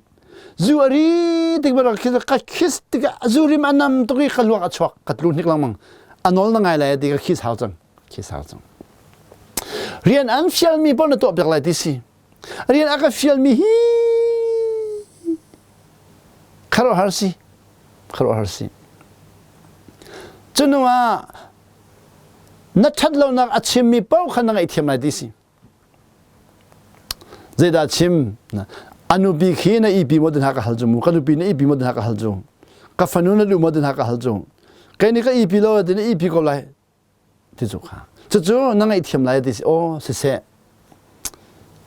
zu a ri tik pon rak kiss ka kiss tikah zu rim a nam tuk i ka luak a chuak ka tlu hnik lengmang a nawl na ngai lai ti ka kiss hau cang kiss hau cang rian an fialmi pon na tuah piak lai ti si rian a ka fialmi hi kharuahhar si kharuahhar si cunu ah Na ṭhat lonak a chimmi paoh kha na ngaihthiam lai ti si. Zeidah chim? A nupi khi na ipi maw ti hna ka hal cu mu. Ka nupi na ipi maw ti hna ka hal cu. Ka fanu na duh maw ti hna ka hal cu. Kei nih ka ipi lo ti na ipi ko lai ti cu kha. Cucu na ngaihthiam lai ti si. Aw siseh.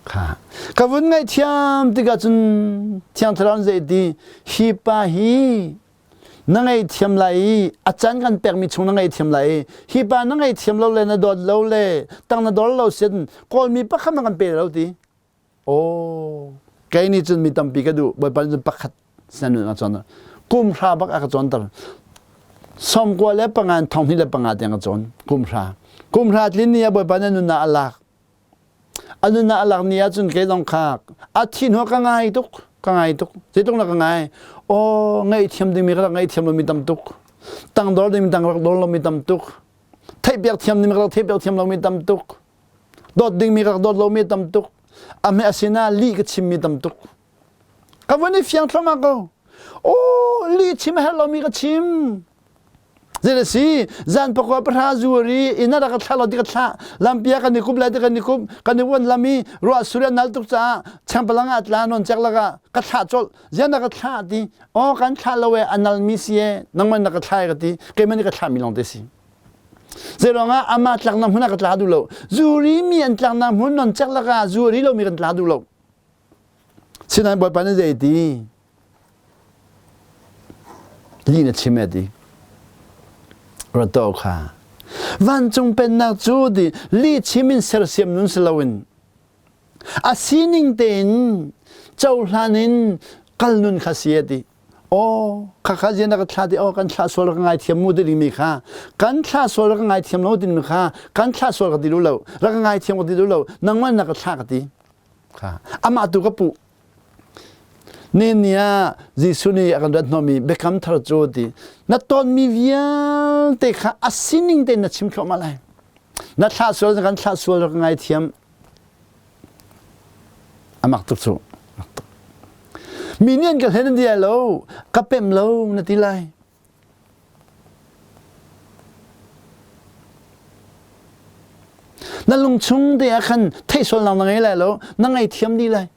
Kha. Ka vun ngaihthiam tikah cun Thiang Thlarau zei ti hi pa hi na ngaihthiam lai i a can kan pekmi chung na ngaihthiam lai i hi pa na ngaihthiam lo le na dawt lo le tang na dor lo sin kawlmi pakhat na kan pe lo ti aw kei nih cun mi tampi ka duh bawipa nih cun pakhat sin a cawn kum hra bak a ka cawnter 95 25 tiang ka cawn kum hra kum hra tlin ni ah bawipa na nunnak a lak A nunnak a lak ni ahcun kei zong kha a thi hnu ka ngai tuk ka ngai tuk zeitluk na ka ngai aw ngaihthiam dingmi ka rak ngaihthiam lomi tam tuk tangdor dingmi tang rak dor lomi tam tuk theihpiak thiam dingmi ka rak theihpiak thiam lomi tam tuk dawt dingmi ka rak dawt lomi tam tuk a hme a sinah lih ka chimmi tam tuk ka vun i fiang thluahmah ko aw lih chim a herh lomi ka chim Zei a si zan pakua pahra zuari inn ah rak ka thlah lo ti ka thlah lampi ah kan i kup lai ti kan i kup kan i uan lam i ruah sur a nal tuk caah changpalang ah tla non cek lakah ka thlah colh zian na ka thlah ti aw kan thlah lo e a nal mi si e nangmah na ka thlah ka ti keimah nih ka thlah mi lawng te si zei ruangah amah tlaknak hmun ah ka tla duh lo zuri mi an tlaknak hmun non cek lakah zuri lo mi kan tla duh lo sinain bawipa nih zei ti Lih na chim e ti. Rato kha. Vancung pennak cu ti lih chim in sersiam nun si loin a sining tein cohlan in kal nun kha si e ti. Aw khakha zian na ka thla ti aw kan thlah sual ka ngaithiam mu ti dingmi kha kan thlah sual ka ngaithiam lo ti dingmi kha kan thlah sual ka ti duh lo rak ka ngaithiam ka ti duh lo nangmah na ka thlah ka ti kha amah tu ka puh Ni ah Jesuh nih a kan rat hnawhmi biakam thar cu ti na tonmi vialte kha a sining tein na chim thluahmah lai. Na thlah sual kan thlah sual ka ngaithiam. A mak tuk cu. Mi nih an ka hlen an ti lo, ka pem lo na ti lai. Na lungchung te ah khan theih sualnak na ngei lai lo, na ngei dih lai.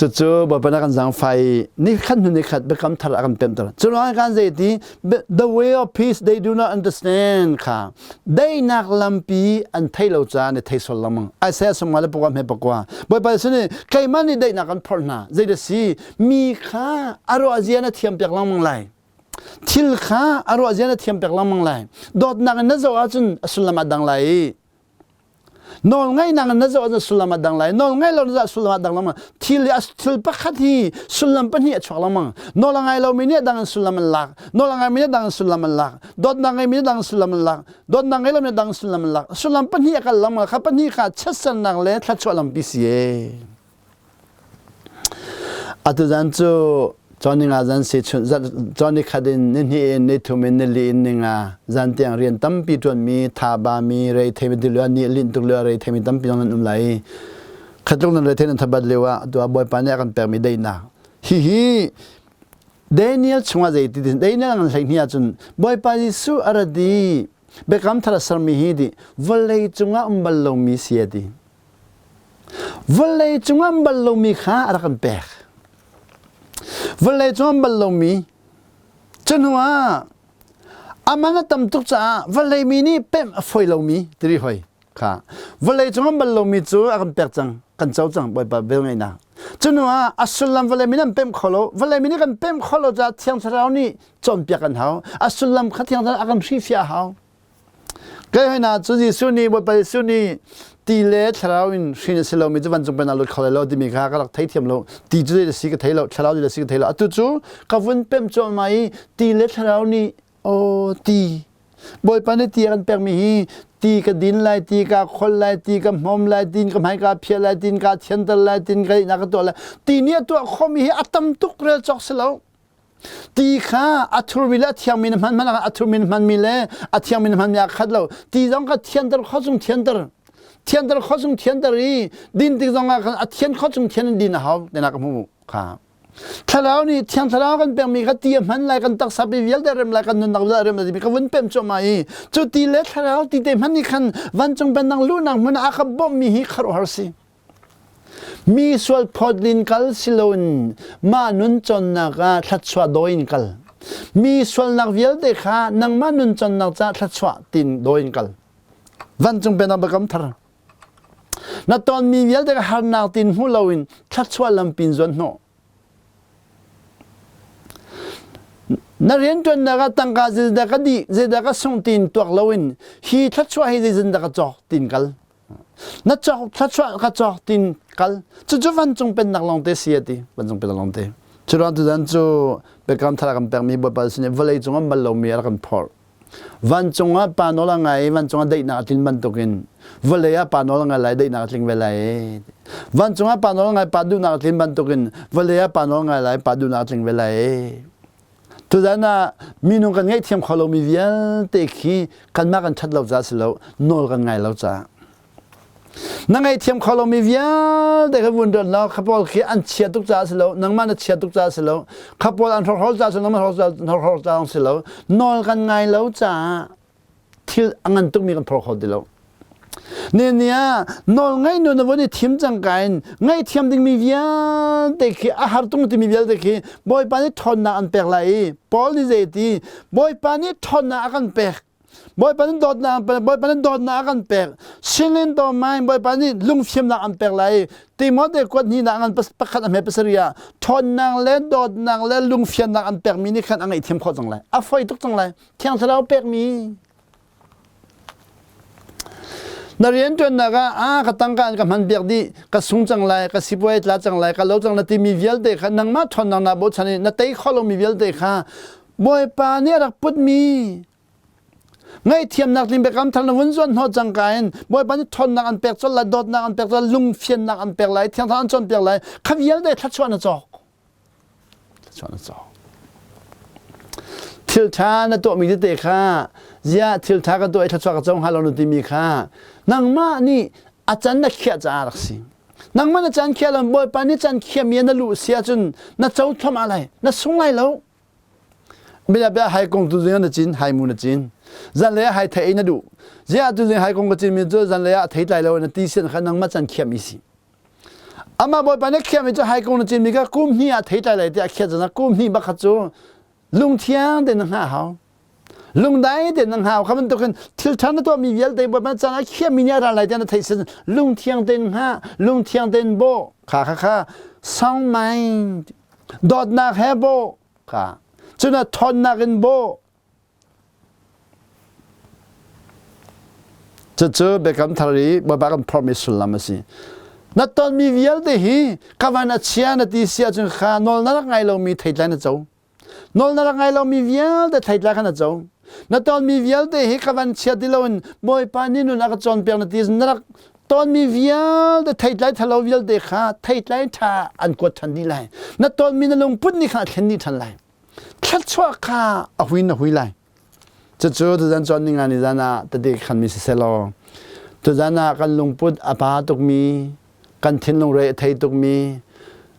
Cucu Bawipa na kan zaangfai ni khat hnu ni khat biakam thar a kan pemter. Cu ruangah kan zei ti the way of peace they do not understand kha daihnak lampi an thei lo caah an i thei sual lengmang. Isaiah sung le pakua hme pakua. Bawipa sin nih keimah nih daihnak kan phorh hna. Zei dah si mi kha a ruah zia na thiam piak lengmang lai. Thil kha a ruah zia na thiam piak lengmang lai. Dawtnak in na zoh ahcun a sullam a dang lai i. Nawl ngaihnak in na zoh ahcun sullam a dang lai. Nawl ngai lo na zoh sullam a dang lengmang. Thil thil pakhat hi sullam pahnih a chuak lengmang. Nawl a ngai lomi nih a dang in sullam an lak. Nawl a ngaimi nih a dang in sullam an lak. Dawtnak ngeimi nih a dang in sullam an lak. Dawtnak ngei lomi nih a dang in sullam an lak. Sullam pahnih a kal lengmang. Kha pahnih kha chiatsernak le thluachuah lampi si ee. Atu zan cu cawn zan si chun cawn ni khat in ni hnih in ni thum in ni li in ni nga zan tiang rian tampi ṭuanmi thaba mi rei theimi ti lio ni linh tuk lio rei theimi tampi zong nan um lai khatlung nan rei the nan thabat lio ah atu ah Bawipa nih a kan pekmi daihnak hihi Daniel chungah zei ti Daniel ngan hlei hni ahcun Bawipa Jesuh a ra di biakam thar a sermi hi di vawlei cungah um bal lomi si a ti Vawlei cung ah bal lomi kha a rak kan pek. Vawlei cung ah bal lomi cu hnu ah a man a tam tuk caah vawlei mi nih pemh a fawi lomi tiri hoi kha vawlei cung ah bal lomi cu a kan pek cang kan co cang Bawipa vel ngeihnak. Cu hnu ah a sullam vawlei mi nih an pemh kho lo vawlei mi nih kan pemh kho lo caah Thiang Thlarau nih cawnpiak kan hau a sullam kha Thiang Thlarau a kan hrihfiah a hau. Kai hna cu Jesuh nih Bawipa Jesuh nih ti le thlarau in hrin a si lomi cu vancung pennak lut kho lai lo timi kha ka rak theithiam lo. Ti cu zei a si ka thei lo, thlarau zei a si ka thei lo. Atu cu ka vun pemh cuahmah i ti le thlarau nih aw ti Bawipa nih ti a kan pekmi hi ti ka din lai, ti ka khol lai, ti ka hmawm lai, tin ka hmai ka phiah lai, tin ka thianter lai, tin ka ihnak ka tuah lai. Ti nih a tuah khomi hi a tam tuk rel cawk si lo. Ti kha a thurmi le a thiangmi na hman hmanh ah a thurmi na hmanmi le a thiangmi na hmanmi aa khat lo. Ti zong kha thianter kho chung thianter. Thianter kho chung thianter i din tik zong ah khan a thian kho chung thian in din a hau tinak ka hmu kha. Thlarau nih thiang thlarau kan pekmi kha ti a hman lai kan taksa pi vialte rem lai kan nunnak vialte rem lai timi ka vun pem cuahmah i cu ti le thlarau ti te hman nih khan vancung pennak luhnak hmun ah a ka bawmhmi hi khuaruahhar si. Mi sualphawt in kal si loin mah nuncawnnak ah thluachuah dawi in kal. Mi sualnak vialte kha nangmah nuncawnnak caah thluachuah tiin dawi in kal. Vancung pennak biakam thar. Na tonmi vialte kha harnak tiin hmu loin thluachuah lampi in zuan hnawh. Na rianṭuannak ah tangka zeidah ka dih, zeidah ka sungh tiin tuak loin hi thluachuah hi zeizindah ka cawk tiin kal. Na cawk thluachuah ka cawk tin kal. Cucu vancung pennak lawngte si a ti. Vancung pennak lawngte. Cu ruang tuzan cu biakam thar a kan pekmi Bawipa sin i vawlei cung ah mal lomi a rak kan phorh. Vancung ah pa nawl a ngai i vancung ah daihnak a tlin bantukin vawlei ah pa nawl a ngai lai daihnak a tling ve lai. Vancung ah pa nawl a ngai pa duhnak a tlin bantukin vawlei ah pa nawl a ngai lai pa duhnak a tling ve lai. Tuzan ah minung kan ngaihthiam kho lomi vialte khi kanmah kan ṭhat lo caah si lo, nawl kan ngai lo caah. Na ngaihthiam kho lomi vialte kha vun rat law kha pawl khi an chia tuk caah si lo, nangmah na chia tuk caah si lo, kha pawl an hrokhrawl caah si lo, nangmah hrokhrawl caah si lo, nawl kan ngai lo caah thil a ngan tukmi kan phor kho ti lo. Ne ni ah nawl ngaih nu na vun i thim cang ka in ngaihthiam dingmi vialte khi a har tung timi vialte khi Bawipa nih ṭhawnnak an pek lai i Paul nih zei ti Bawipa nih ṭhawnnak a kan pek Bawipa nih dawtnak an pek Bawipa nih dawtnak a kan pek sinin to mai Bawipa nih lungfimnak an pek lai i Timote kuat hnihnak ngan pakhat a hme pasarih ah ṭhawnnak le dawtnak le lungfiannak an pekmi nih khan a ngaihthiam khawh cang lai a foi tuk cang lai Thiang Thlarau pekmi na rianṭuannak ah a ka tangka an ka hman piak dih ka sung cang lai ka sipuai tla cang lai ka lo cang na timi vialte kha nangmah ṭhawnnak naa bochan i na tei kho lomi vialte kha Bawipa nih a rak putmi ngaihthiamnak tling biakam thar na vun zuan hnawh cang ka in Bawipa nih ṭhawnnak an pek colh lai dawtnak an pek colh lai lungfiannak an pek lai Thiang Thlarau an cawnpiak lai kha vialte thluachuah na cawk Thluachuah na cawk. Thil ṭha na tuahmi tete kha ziah thil ṭha ka tuah i thluachuah ka co hnga lo na timi kha nangmah nih a can na khiah caah rak si. Nangmah na can khiah lo Bawipa nih can khiahmi na luh si ahcun na co thluahmah lai, na sung lai lo. Bia bia hai kong tu zing na cin, hai mu na cin. Zanlei ah hai thei na duh. Ziah tu zing hai kong ka cin mi cu zanlei ah thei tlai lo na ti sian kha nangmah can khiahmi si. Amah Bawipa nih khiahmi cu haikung na cinmi kha kum hnih ah thei tlai lai tiah a khiah cang kum hnih bakhat cu lungthiang tein na hngah hau. Lungdai tein na hngah kha bantukin thil ṭha na tuahmi vialte Bawipa caan ah khiahmi nih a ra lai tiah na theih sin lungthiang tein hngah, lungthiang tein bawh kha kha kha sound mind dawtnak he bawh kha cun ṭhawnnak in bawh. Cucu Biakam Thar i Bawipa kan phorhmi sullam a si. Na tonmi vialte hi ka van a chia na ti si ahcun kha nawl na rak ngai lomi theitlai na co. Nawl na rak ngai lomi vialte theitlai kha na co. Na tonmi vialte hi ka van chia ti loin Bawipa nih nun a ka cawnpiak na ti na rak tonmi vialte theitlai thalo vialte kha theitlai ṭha an kuat ṭhan dih lai. Na tonmi na lungput nih khan a thlen dih ṭhan lai. Thluachuah kha a hui na hui lai. Cucu tuzan cawn ninga ni zan ah tete khanmi siseh law tuzan ah kan lungput a pa tukmi, kan thinlung re a thei tukmi,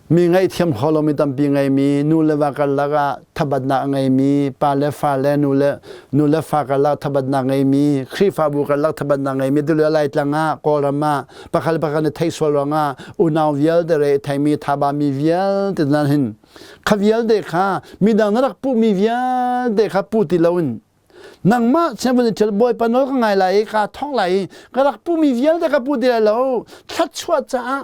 mi ngaihthiam kho lomi tampi ngeimi, nu le va karlak ah thabatnak a ngeimi, pa le fa le nu le nu le fa karlak thabatnak ngeimi, Khrihfabu karlak thabatnak ngeimi, tulio Laitlang ah Kawlram ah pakhat le pakhat nih theih sual ruangah unau vialte re a theimi thabami vialte nan hin Kha vialte kha midang na rak puhmi vialte kha pu ti loin nangmah siangpahrang nih thil Bawipa nawl ka ngai lai i kaa thawk lai i ka rak puhmi vialte ka pu ti lai lo thluachuah caah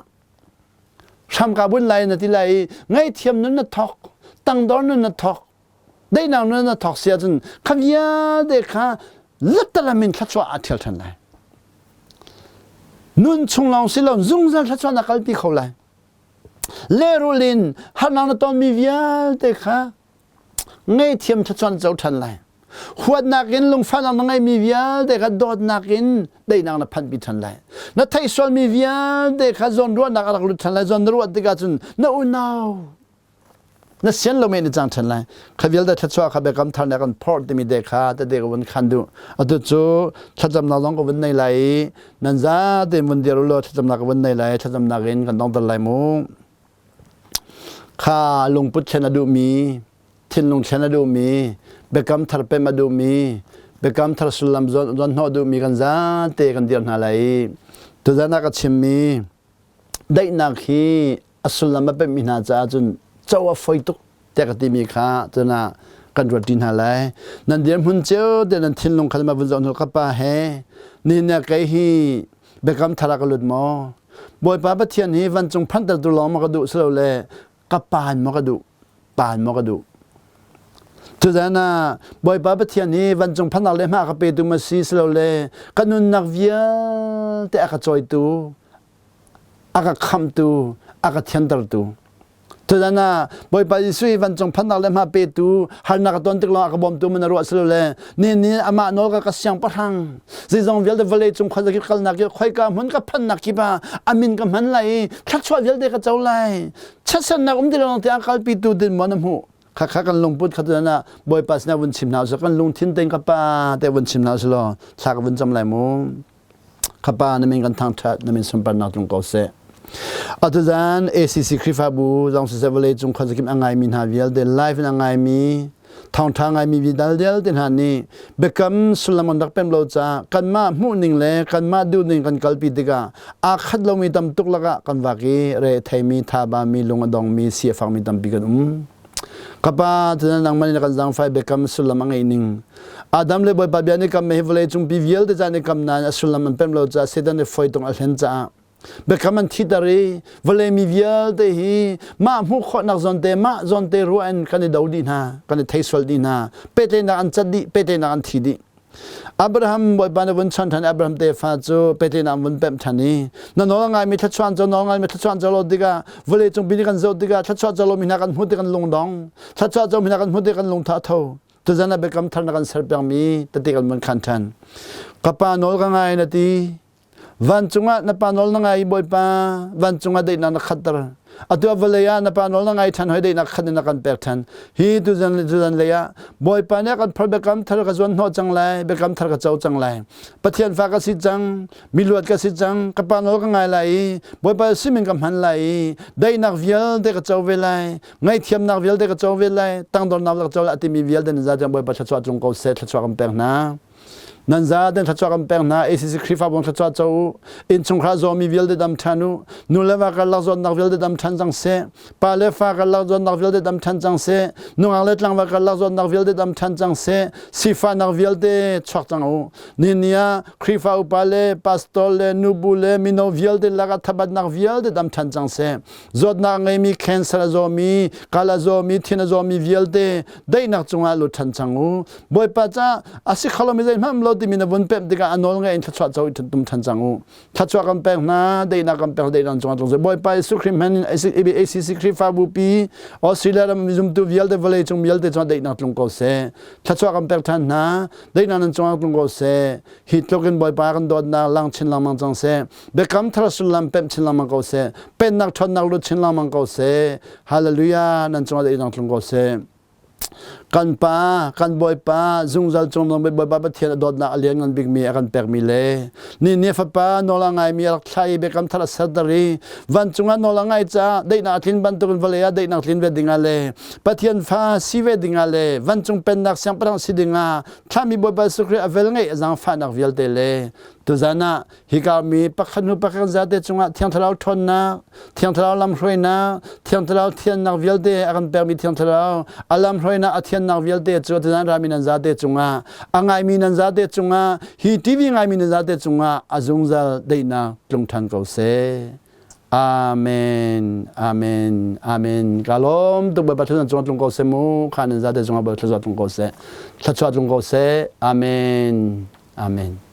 hram kaa bunh lai na ti lai i ngaihthiam nun na thawk tangdor nun na thawk daihnak nun na thawk si ahcun kha vialte kha latalam in thluachuah aa ṭhial ṭhan lai nun chung lawng si lo zungzal thluachuah na kalpi kho lai Lehrulh in harnak na tonmi vialte kha ngaihthiam thluachuah na co ṭhan lai. Huatnak in lungfahnak na ngeihmi vialte kha dawtnak in daihnak na phanhpi ṭhan lai. Na theih sualmi vialte kha zawnruahnak a rak lut ṭhan lai. Zawn na ruah tikah cun na unau na sian lo men i cang ṭhan lai. Kha vialte thluachuah kha biakam thar nih a kan phorh timi te kha tete ka vun khan duh. Atu cu thlacamnak zong ka vun nei lai i nan zate vun dir u law thlacamnak ka vun nei lai thlacamnak in kan dongter lai mu. Kha lungput thlen a duhmi, thinlung thlen a duhmi, biakam thar pem a duhmi, biakam thar sullam zawn hnawh duhmi kan zate kan dir hna lai i tuzan ah ka chimmi daihnak hi a sullam a pemmi hna caah cun co a foi tuk tiah ka timi kha cun ah kan ruat ṭi hna lai. Nan dirhmun cio te nan thinlung kha ma vun zoh hnu ka pa he nihin ah kei hi biakam thar ah ka lut maw? Bawipa Pathian hi vancung phantertu lawng maw ka duh silole ka paan maw ka duh? Paan maw ka duh? Tuzan ah Bawipa Pathian hi vancung phannak le hma ka petu ma si silole ka nunnak vialte a ka cawitu a ka khamhtu, a ka thiantertu. Tuzan ah Bawipa Jesuh hi vancung phannak le hma petu, harnak ka ton tik lawng a ka bawmtu man a ruah silole ni ni amah nawl ka ka siangpahrang zeizong vialte vawlei cung khuazakip kalnak ki khoika hmun ka phannak kip ah a min ka hman lai i thluachuah vialte ka co lai chiatsernak um ti lo tiang kalpitu din maw na hmuh khakha kan lungput kha tuzan ah Bawipa sinah vun chim hna usih kan lungthin tein ka pa te vun chim hna usih law thla ka vun cam lai mu Khapa na min kan thangṭhat na min sunparnak tlung ko seh. Atuzan ACC Khrihfabu zong siseh vawlei cung khuazakim a ngaimi hna vialte live in a ngaimi thawngṭha ngaimi vidal vialte hna nih biakam sullam an rak pem lo caah kanmah hmuhning le kanmah duhning kan kalpi tikah aa khat lomi tam tuk lakah kan vak i re theimi thabami lung a dongmi si a fakmi tampi kan um. Ka pa cun nangmah nih na kan zaangfai biakam sullam a ngeih ning. Adam le Bawipa bia nih kam hi vawlei cungpi vialte ca nih kam nain a sullam an pemh lo caah Satan nih foi tung a hlen caah biakam an thiter i vawlei mi vialte hi mah hmuh khawhnak zawnte mah zawnte ruah in kan i do dih hna kan i thei sual dih hna pehtlaihnak an cat dih pehtlaihnak an thi dih Abraham Bawipa na vun chon ṭhan Abraham tefa cu pehtlaihnak an vun pemh ṭhan i na nawl ngaimi thluachuah cu nawl ngaimi thluachuah co lo tikah vawlei cung pi kan zoh tikah thluachuah co lomi hna kan hmuh tik kan lungdong thluachuah co mi hna kan hmuh tik kan lungtha tho tuzan ah biakam thar na kan ser pengmi tete kan vun khan ṭhan ka pa nawl ka ngai na ti Vancung ah na pa nawl na ngai i Bawipa vancung ah daihnak na khatter. Atu ah vawlei ah na pa nawl na ngai ṭhan hoi daihnak khat in na kan pek ṭhan. Hi tuzan tuzan lei ah Bawipa nih a kan phor biakam thar ka zuan hnawh cang lai, biakam thar ka co cang lai. Pathian fa ka si cang, miluat ka si cang, ka pa nawl ka ngai lai i Bawipa simin ka hman lai i daihnak vialte ka co ve lai, ngaihthiamnak vialte ka co ve lai, tangdornak ka co lai a timi vialte nan zaten Bawipa thluachuah tlung ko seh, thluachuah kan pek hna. Nan zaten thluachuah kan pek hna. ACC Khrihfabu thluachuah co u. Innchungkhar zawmi vialte dam ṭhan u. Nu le va karlak zawtnak vialte dam ṭhan cang seh. Pa le fa karlak zawtnak vialte dam ṭhan cang seh. Nungak le tlangval karlak zawtnak vialte dam ṭhan cang seh. Sifahnak vialte chuak cang u. Ni ah Khrihfa upa le pastor le nubu le mino vialte lakah thabatnak vialte dam ṭhan cang seh. Zawtnak a ngeimi cancer a zawmi, kal a zawmi, thin a zawmi vialte daihnak cungah lut ṭhan cang u. Bawipa ca a si kho lomi zeihmanh lo. timi na vun pemh tikah a nawl ngai in thluachuah co i tum ṭhan cang u. Thluachuah kan pek hna, daihnak kan pek, daihnak cungah tlung seh. Bawipa Jesuh Khrih hman in ACC Khrihfabu pi Australia ram zumtu vialte vawlei cung vialte cungah daihnak tlung ko seh. Thluachuah kan pek ṭhan hna, daihnak nan cungah tlung ko seh. Hi tluk in Bawipa kan dawtnak lang chin lengmang cang seh. Biakam thar sullam pemh chin lengmang ko seh. Pennak ṭhawnnak lut chin lengmang ko seh. Hallelujah nan cungah daihnak tlung ko seh. Kan Pa, kan Bawipa, zungzal cungnung bik Bawipa Pathian a dawtnak a lianngan bikmi a kan pekmi le ni ni Fapa nawl a ngaimi a rak thlah i biakam thar a serter i vancung ah nawl a ngai caah daihnak a tlin bantukin vawlei ah daihnak tlin ve dingah le Pathian fa si ve dingah le vancung pennak siangpahrang si dingah thlahmi Bawipa Jesuh Khrih a velngeih a zaangfahnak vialte le tuzan ah Hika mi pakhat hnu pakhat zate cungah Thiang Thlarau ṭhawnnak, Thiang Thlarau lamhruainak, Thiang Thlarau thiannak vialte a kan pekmi Thiang Thlarau a lamhruainak a thiannak vialte cu tuzan rami nan zate cungah a ngaimi nan zate cungah hi TV ngaimi nan zate cungah a zungzal daihnak tlung ṭhan ko seh. Amen. Amen. Amen. Ka lawm tuk Bawipa thluachuah cungah tlung ko seh mu. Kha nan zate cungah Bawipa thluachuah tlung ko seh. Thluachuah tlung ko seh. Amen. Amen.